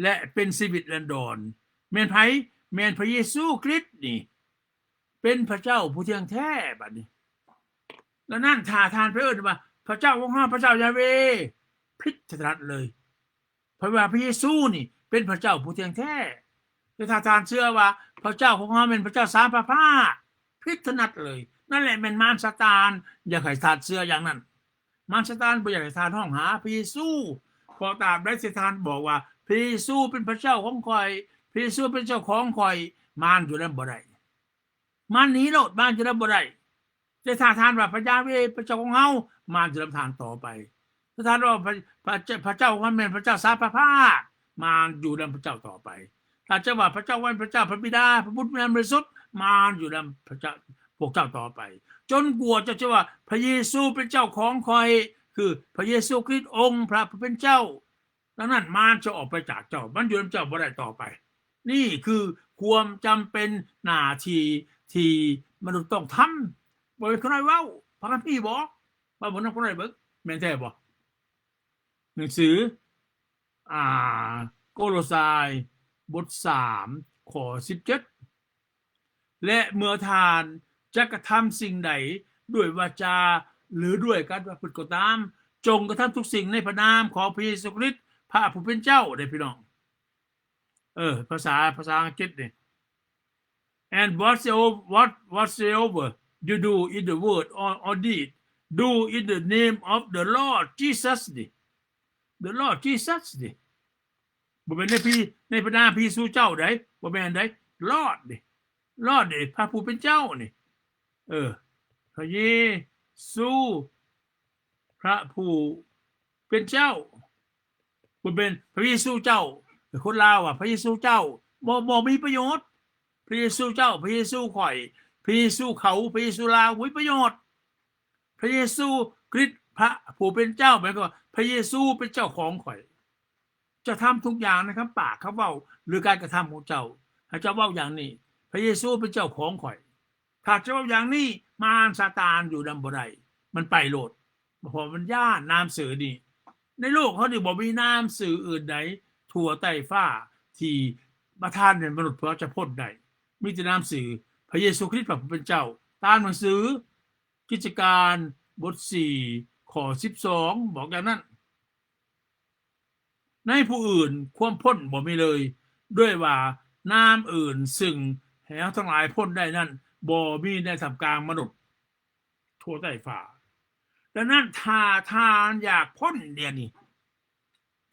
ແລະ ເປັນຊີວິດນິລັນດອນ. ແມ່ນໃຜ? ແມ່ນພະເຢຊູຄຣິດນີ້ ເປັນພະເຈົ້າຜູ້ທ່ຽງແທ້. ບັດນີ້ ດັ່ງນັ້ນ ຖ້າທ່ານໄປເອີ້ນວ່າ ພະເຈົ້າຂອງເຮົາ ພະເຈົ້າຢາເວ ຜິດຊະຕາດເລີຍ. ເພາະວ່າພະເຢຊູນີ້ເປັນພະເຈົ້າຜູ້ທ່ຽງແທ້. ແຕ່ຖ້າທ່ານເຊື່ອວ່າ ພະເຈົ້າຂອງເຮົາແມ່ນພະເຈົ້າສາມພະພາກ, ຜິດຖະໜັດເລີຍ. ນັ້ນແຫຼະແມ່ນມານຊາຕານຢາກໃຫ້ທ່ານເຊື່ອຢ່າງນັ້ນ. ມານຊາຕານບໍ່ຢາກໃຫ້ທ່ານຮ້ອງຫາພະເຢຊູ, ເພາະຕາບໃດທີ່ທ່ານບອກວ່າ ພະເຢຊູເປັນພະເຈົ້າຂອງຂ້ອຍ, ພະເຢຊູເປັນເຈົ້າຂອງຂ້ອຍ, ມານຢູ່ນຳບໍ່ໄດ້. ມານໜີໂລດ, ມານຢູ່ນຳບໍ່ໄດ້. ແຕ່ຖ້າທ່ານວ່າ ພະຢາເວເປັນເຈົ້າຂອງເຮົາ, ມານຢູ່ນຳທ່ານຕໍ່ໄປ. ຖ້າທ່ານວ່າ ພະ ພະ ພະເຈົ້າຂອງເຮົາແມ່ນພະເຈົ້າສາມພະພາກ, ມານຢູ່ນຳພະເຈົ້າຕໍ່ໄປ. ຖ້າເຈົ້າວ່າ ພະເຈົ້າແມ່ນພະເຈົ້າພະບິດາ, ພະບຸດ, ວິນຍານບໍລິສຸດ, ມານຢູ່ນຳພະເຈົ້າ ພວກເຈົ້າຕໍ່ໄປ. ຈົນກວ່າເຈົ້າຈະວ່າ ພະເຢຊູເປັນເຈົ້າຂອງຂ້ອຍ, ຄືພະເຢຊູຄຣິດອົງພະຜູ້ເປັນເຈົ້າ. ດັ່ງນັ້ນ ມານຈະອອກໄປຈາກເຈົ້າ, ມັນຢູ່ນຳເຈົ້າບໍ່ໄດ້ຕໍ່ໄປ. ນີ້ຄືຄວາມຈຳເປັນ ໜ້າທີ່ທີ່ມະນຸດຕ້ອງທຳ. ບໍ່ແມ່ນຂ້ານ້ອຍເວົ້າ, ພະຄຳພີບອກ. ມາເບິ່ງນຳຂ້ານ້ອຍເບິ່ງ, ແມ່ນແທ້ບໍ່? ໜັງສື ອ່າ ໂກໂລຊາຍ ບົດສາມ ຂໍ້ສິບເຈັດ ແລະ ເມື່ອທ່ານຈະກະທຳສິ່ງໃດດ້ວຍວາຈາ ຫຼື ດ້ວຍການປະພຶດກໍຕາມ, ຈົ່ງກະທຳທຸກສິ່ງໃນພະນາມຂອງພະເຢຊູຄຣິດ ພະຜູ້ເປັນເຈົ້າເດ້ ພີ່ນ້ອງ. ເອີ ພາສາ ພາສາອັງກິດນີ້ And whatsoever, what, whatsoever you do in the word or, or deed, do in the name of the Lord Jesus ນີ້ The Lord Jesus ນີ້ ບໍ່ແມ່ນໃນພີ ໃນພະນາມພະເຢຊູເຈົ້າໃດ໋ ບໍ່ແມ່ນໃດ໋ Lord ນີ້ Lord ນີ້ ພະຜູ້ເປັນເຈົ້ານີ້ ເອີ ພະເຢຊູ ພະຜູ້ເປັນເຈົ້າ ບໍ່ແມ່ນພະເຢຊູເຈົ້າ. ຄົນລາວວ່າ ພະເຢຊູເຈົ້າ ບໍ່ ບໍ່ມີປະໂຫຍດ. ພະເຢຊູເຈົ້າ ພະເຢຊູຂ້ອຍ ພະເຢຊູເຂົາ ພະເຢຊູລາວ ບໍ່ມີປະໂຫຍດ. ພະເຢຊູຄຣິດ ພະຜູ້ເປັນເຈົ້າ ໝາຍຄວາມວ່າ ພະເຢຊູເປັນເຈົ້າຂອງຂ້ອຍ. ເຈົ້າທຳທຸກຢ່າງໃນຄຳປາກ ຄຳເວົ້າ ຫຼື ການກະທຳຂອງເຈົ້າ. ໃຫ້ເຈົ້າເວົ້າຢ່າງນີ້ ພະເຢຊູເປັນເຈົ້າຂອງຂ້ອຍ. ຖ້າເຈົ້າເວົ້າຢ່າງນີ້ ມານຊາຕານຢູ່ນຳບໍ່ໄດ້. ມັນໄປໂລດ. ເພາະມັນຢ້ານນາມຊື່ນີ້. ໃນໂລກເຮົານີ້ບໍ່ມີນາມຊື່ອື່ນໃດທົ່ວໃຕ້ຟ້າທີ່ປະທານໃຫ້ມະນຸດເພື່ອຈະພົ້ນໄດ້. ມີແຕ່ນາມຊື່ພະເຢຊູຄຣິດ ພະຜູ້ເປັນເຈົ້າ. ຕາມໜັງສື ກິດຈະການ ບົດສີ່ ຂໍ້ສິບສອງ ບອກຢ່າງນັ້ນ. ໃນຜູ້ອື່ນຄວາມພົ້ນບໍ່ມີເລີຍ, ດ້ວຍວ່ານາມອື່ນຊຶ່ງໃຫ້ເຮົາທັງຫຼາຍພົ້ນໄດ້ນັ້ນ ບໍ່ມີໃນທ່າມກາງມະນຸດທົ່ວໃຕ້ຟ້າ. ດັ່ງນັ້ນ ຖ້າທ່ານຢາກພົ້ນດຽວນີ້,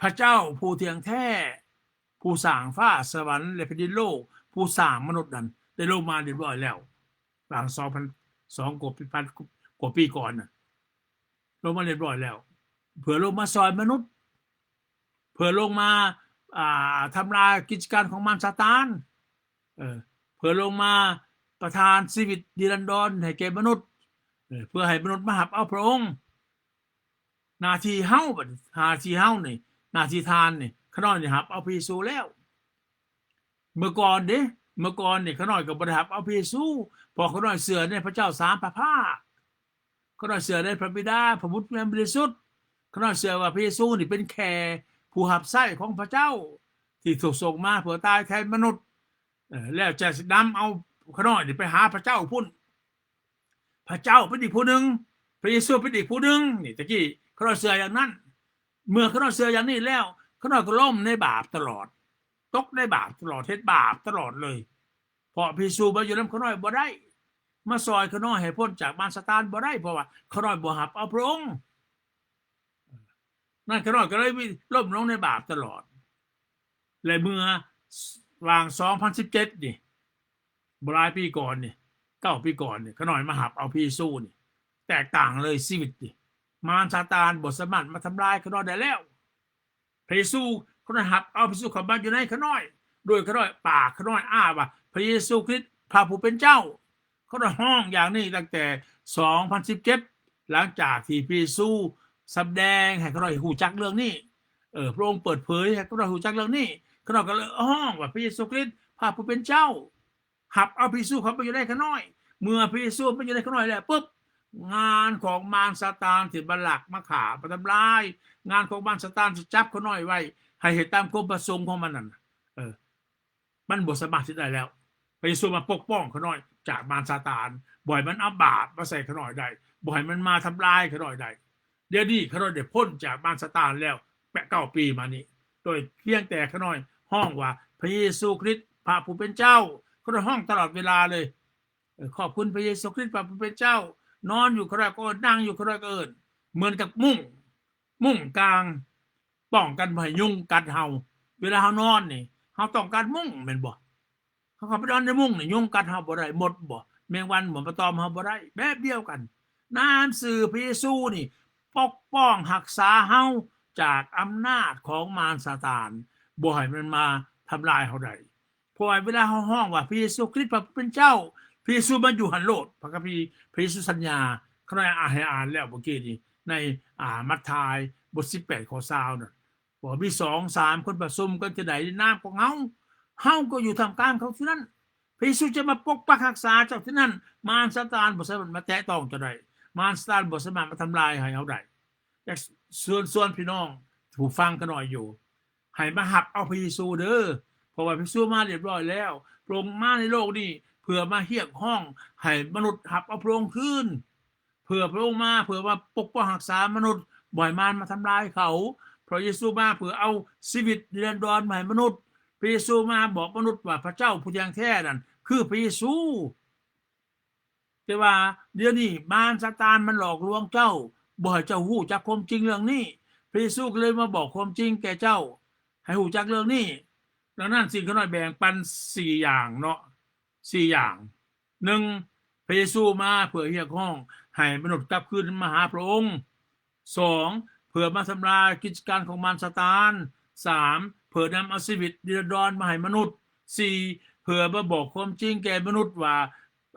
ພະເຈົ້າຜູ້ທ່ຽງແທ້, ຜູ້ສ້າງຟ້າສະຫວັນ ແລະ ແຜ່ນດິນໂລກ, ຜູ້ສ້າງມະນຸດນັ້ນ ໄດ້ລົງມາຮຽບຮ້ອຍແລ້ວ. ຫວ່າງສອງພັນ ສອງກວ່າປີ ພັນກວ່າປີກ່ອນນະ ລົງມາຮຽບຮ້ອຍແລ້ວ ເພື່ອລົງມາຊ່ອຍມະນຸດ ເພື່ອລົງມາ ອ່າ ທຳລາຍກິດຈະການຂອງມານຊາຕານ ເອີ ເພື່ອລົງມາປະທານຊີວິດນິລັນດອນໃຫ້ແກ່ມະນຸດ ເອີ ເພື່ອໃຫ້ມະນຸດມາຮັບເອົາພະອົງ. ໜ້າທີ່ເຮົາ ບັດນີ້ ໜ້າທີ່ເຮົານີ້ ໜ້າທີ່ທ່ານນີ້ ຂ້ານ້ອຍໄດ້ຮັບເອົາພະເຢຊູແລ້ວ. ເມື່ອກ່ອນເດ້ ເມື່ອກ່ອນນີ້ຂ້ານ້ອຍກໍບໍ່ໄດ້ຮັບເອົາພະເຢຊູ ເພາະຂ້ານ້ອຍເຊື່ອໃນພະເຈົ້າສາມພະພາກ. ຂ້ານ້ອຍເຊື່ອໃນພະບິດາ, ພະບຸດ, ວິນຍານບໍລິສຸດ. ຂ້ານ້ອຍເຊື່ອວ່າພະເຢຊູນີ້ເປັນແຄ່ຜູ້ຮັບໃຊ້ຂອງພະເຈົ້າ ທີ່ຖືກສົ່ງມາເພື່ອຕາຍແທນມະນຸດ ເອີ ແລ້ວຈະນຳເອົາຂ້ານ້ອຍນີ້ໄປຫາພະເຈົ້າພຸ້ນ. ພະເຈົ້າເປັນອີກຜູ້ໜຶ່ງ, ພະເຢຊູເປັນອີກຜູ້ໜຶ່ງ. ນີ້ ຕະກີ້ຂ້ານ້ອຍເຊື່ອຢ່າງນັ້ນ. ເມື່ອຂ້ານ້ອຍເຊື່ອຢ່າງນີ້ແລ້ວ, ຂ້ານ້ອຍກໍລົ້ມໃນບາບຕະຫຼອດ, ຕົກໃນບາບຕະຫຼອດ, ເຮັດບາບຕະຫຼອດເລີຍ. ເພາະພະເຢຊູມາຢູ່ນຳຂ້ານ້ອຍບໍ່ໄດ້, ມາຊ່ອຍຂ້ານ້ອຍໃຫ້ພົ້ນຈາກມານຊາຕານບໍ່ໄດ້, ເພາະວ່າຂ້ານ້ອຍບໍ່ຮັບເອົາພະອົງ. ນັ້ນ ຂ້ານ້ອຍກໍເລີຍລົ້ມລົງໃນບາບຕະຫຼອດ. ແລະ ເມື່ອຫວ່າງສອງພັນສິບເຈັດນີ້, ບໍ່ຫຼາຍປີກ່ອນນີ້, ເກົ້າປີກ່ອນນີ້, ຂ້ານ້ອຍມາຮັບເອົາພະເຢຊູນີ້, ແຕກຕ່າງເລີຍຊີວິດນີ້. ມານຊາຕານບໍ່ສາມາດມາທຳລາຍຂ້ານ້ອຍໄດ້ແລ້ວ. ພະເຢຊູ, ຂ້ານ້ອຍຮັບເອົາພະເຢຊູເຂົ້າມາຢູ່ໃນຂ້ານ້ອຍ, ໂດຍຂ້ານ້ອຍ, ປາກຂ້ານ້ອຍອ້າງວ່າ ພະເຢຊູຄຣິດ ພະຜູ້ເປັນເຈົ້າ. ຂ້ານ້ອຍຮ້ອງຢ່າງນີ້ຕັ້ງແຕ່ສອງພັນສິບເຈັດ ຫຼັງຈາກທີ່ພະເຢຊູສຳແດງໃຫ້ຂ້ານ້ອຍຮູ້ຈັກເລື່ອງນີ້, ເອີ ພະອົງເປີດເຜີຍໃຫ້ຂ້ານ້ອຍຮູ້ຈັກເລື່ອງນີ້, ຂ້ານ້ອຍກໍເລີຍຮ້ອງວ່າ ພະເຢຊູຄຣິດ ພະຜູ້ເປັນເຈົ້າ. ຮັບເອົາພະເຢຊູເຂົ້າໄປຢູ່ໃນຂ້ານ້ອຍ. ເມື່ອພະເຢຊູມາຢູ່ໃນຂ້ານ້ອຍແລ້ວປຶບ, ງານຂອງມານຊາຕານທີ່ມາລັກມາຂ້າມາທຳລາຍ ງານຂອງມານຊາຕານທີ່ຈັບຂ້ານ້ອຍໄວ້ ໃຫ້ເຮັດຕາມຄວາມປະສົງຂອງມັນນັ້ນ ເອີ ມັນບໍ່ສາມາດເຮັດໄດ້ແລ້ວ. ພະເຢຊູມາປົກປ້ອງຂ້ານ້ອຍຈາກມານຊາຕານ ບໍ່ໃຫ້ມັນເອົາບາບມາໃສ່ຂ້ານ້ອຍໄດ້ ບໍ່ໃຫ້ມັນມາທຳລາຍຂ້ານ້ອຍໄດ້. ດຽວນີ້ຂ້ານ້ອຍໄດ້ພົ້ນຈາກມານຊາຕານແລ້ວ ແປດ ເກົ້າປີມານີ້ ໂດຍພຽງແຕ່ຂ້ານ້ອຍຮ້ອງວ່າ ພະເຢຊູຄຣິດ ພະຜູ້ເປັນເຈົ້າ. ຂ້ານ້ອຍຮ້ອງຕະຫຼອດເວລາເລີຍ ເອີ ຂອບຄຸນພະເຢຊູຄຣິດ ພະຜູ້ເປັນເຈົ້າ. ນອນຢູ່ຂ້ານ້ອຍກໍເອີ້ນ ນັ່ງຢູ່ຂ້ານ້ອຍກໍເອີ້ນ ເໝືອນກັບມຸ້ງ ມຸ້ງກາງ ປ້ອງກັນບໍ່ໃຫ້ຍຸງກັດເຮົາ. ເວລາເຮົານອນນີ້ ເຮົາຕ້ອງການມຸ້ງແມ່ນບໍ່? ເຮົາເຂົ້າໄປນອນໃນມຸ້ງນີ້ ຍຸງກັດເຮົາບໍ່ໄດ້ ມົດບໍ່ ແມງວັນບໍ່ມາຕອມເຮົາບໍ່ໄດ້. ແບບດຽວກັນ ນາມຊື່ພະເຢຊູນີ້ປົກປ້ອງຮັກສາເຮົາຈາກອຳນາດຂອງມານຊາຕານ ບໍ່ໃຫ້ມັນມາທຳລາຍເຮົາໄດ້. ເພາະວ່າເວລາເຮົາຮ້ອງວ່າ ພະເຢຊູຄຣິດ ພະຜູ້ເປັນເຈົ້າ ພະເຢຊູມາຢູ່ຫັ້ນໂລດ. ພະຄຳພີ ພະເຢຊູສັນຍາ ຂ້ານ້ອຍອ່ານ ໃຫ້ອ່ານແລ້ວເມື່ອກີ້ນີ້ ໃນ ອ່າ ມັດທາຍບົດສິບແປດ ຂໍ້ຊາວນັ້ນ ວ່າມີສອງສາມຄົນປະຊຸມກັນທີ່ໃດໃນນາມຂອງເຮົາ ເຮົາກໍຢູ່ທ່າມກາງເຂົາທີ່ນັ້ນ. ພະເຢຊູຈະມາປົກປັກຮັກສາເຈົ້າທີ່ນັ້ນ. ມານຊາຕານບໍ່ສາມາດມາແຕະຕ້ອງເຈົ້າໄດ້. ມານຊາຕານບໍ່ສາມາດມາທຳລາຍໃຫ້ເຮົາໄດ້. ຢາກເຊີນຊວນພີ່ນ້ອງຜູ້ຟັງຂ້ານ້ອຍຢູ່ ໃຫ້ມາຮັບເອົາພະເຢຊູເດີ້ ເພາະວ່າພະເຢຊູມາຮຽບຮ້ອຍແລ້ວ. ພະອົງມາໃນໂລກນີ້ເພື່ອມາຮຽກຮ້ອງໃຫ້ມະນຸດຮັບເອົາພະອົງຄືນ ເພື່ອພະອົງມາ ເພື່ອມາປົກປ້ອງຮັກສາມະນຸດ ບໍ່ໃຫ້ມານມາທຳລາຍເຂົາ. ພະເຢຊູມາເພື່ອເອົາຊີວິດນິລັນດອນມາໃຫ້ມະນຸດ. ພະເຢຊູມາບອກມະນຸດວ່າ ພະເຈົ້າຜູ້ທ່ຽງແທ້ນັ້ນຄືພະເຢຊູ. ແຕ່ວ່າດຽວນີ້ມານຊາຕານມັນຫຼອກລວງເຈົ້າ ບໍ່ໃຫ້ເຈົ້າຮູ້ຈັກຄວາມຈິງເລື່ອງນີ້. ພະເຢຊູກໍເລີຍມາບອກຄວາມຈິງແກ່ເຈົ້າ ໃຫ້ຮູ້ຈັກເລື່ອງນີ້. ດັ່ງນັ້ນ ສິ່ງຂ້ານ້ອຍແບ່ງປັນສີ່ຢ່າງເນາະ ສີ່ຢ່າງ. ໜຶ່ງ ພະເຢຊູມາເພື່ອຮຽກຮ້ອງໃຫ້ມະນຸດກັບຄືນມາຫາພະອົງ. ສອງ ເພື່ອມາທຳລາຍກິດຈະການຂອງມານຊາຕານ. ສາມ ເພື່ອນຳເອົາຊີວິດນິລັນດອນມາໃຫ້ມະນຸດ. ສີ່ ເພື່ອມາບອກຄວາມຈິງແກ່ມະນຸດວ່າ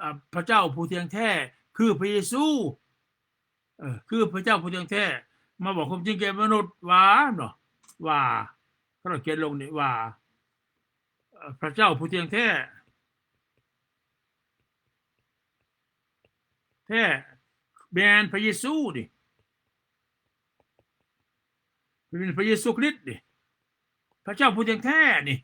ອາ ພະເຈົ້າຜູ້ທ່ຽງແທ້ຄືພະເຢຊູ. ເອີ ຄືພະເຈົ້າຜູ້ທ່ຽງແທ້ ມາບອກຄວາມຈິງແກ່ມະນຸດວ່າເນາະ ວ່າ ຂ້ານ້ອຍຂຽນລົງນີ້ວ່າ ເອີ ພະເຈົ້າຜູ້ທ່ຽງແທ້ ແທ້ ແມ່ນພະເຢຊູນີ້ ແມ່ນພະເຢຊູຄຣິດນີ້ ພະເຈົ້າຜູ້ທ່ຽງແທ້ນີ້.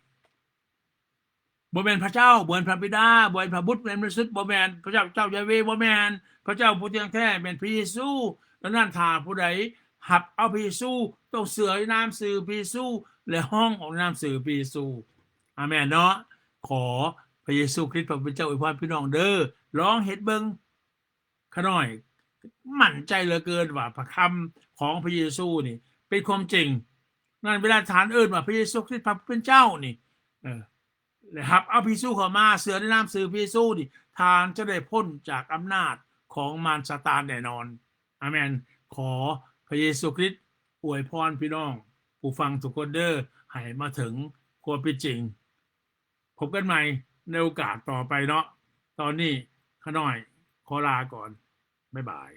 ບໍ່ແມ່ນພະເຈົ້າ ບໍ່ແມ່ນພະບິດາ ບໍ່ແມ່ນພະບຸດ ບໍ່ແມ່ນພະບໍລິສຸດ ບໍ່ແມ່ນພະເຈົ້າ ເຈົ້າຢາເວ ບໍ່ແມ່ນ. ພະເຈົ້າຜູ້ທ່ຽງແທ້ແມ່ນພະເຢຊູ. ດັ່ງນັ້ນ ຖ້າຜູ້ໃດຮັບເອົາພະເຢຊູ ຕ້ອງເຊື່ອໃນນາມຊື່ພະເຢຊູ ແລະ ຮ້ອງອອກໃນນາມຊື່ພະເຢຊູ. ອາເມນເນາະ. ຂໍພະເຢຊູຄຣິດ ພະຜູ້ເປັນເຈົ້າ ອວຍພອນພີ່ນ້ອງເດີ້. ລອງເຮັດເບິ່ງ. ຂ້ານ້ອຍໝັ້ນໃຈເຫຼືອເກີນວ່າພະຄຳຂອງພະເຢຊູນີ້ເປັນຄວາມຈິງ. ນັ້ນ ເວລາທ່ານເອີ້ນວ່າ ພະເຢຊູຄຣິດ ພະຜູ້ເປັນເຈົ້ານີ້ ເອີ ແລະ ຮັບເອົາພະເຢຊູເຂົ້າມາ ເຊື່ອໃນນາມຊື່ພະເຢຊູນີ້ ທ່ານຈະໄດ້ພົ້ນຈາກອຳນາດຂອງມານຊາຕານແນ່ນອນ. ອາເມນ. ຂໍພະເຢຊູຄຣິດອວຍພອນພີ່ນ້ອງຜູ້ຟັງທຸກຄົນເດີ້ ໃຫ້ມາເຖິງຄວາມເປັນຈິງ. ພົບກັນໃໝ່ໃນໂອກາດຕໍ່ໄປເນາະ. ຕອນນີ້ຂ້ານ້ອຍຂໍລາກ່ອນ. ບາຍບາຍ.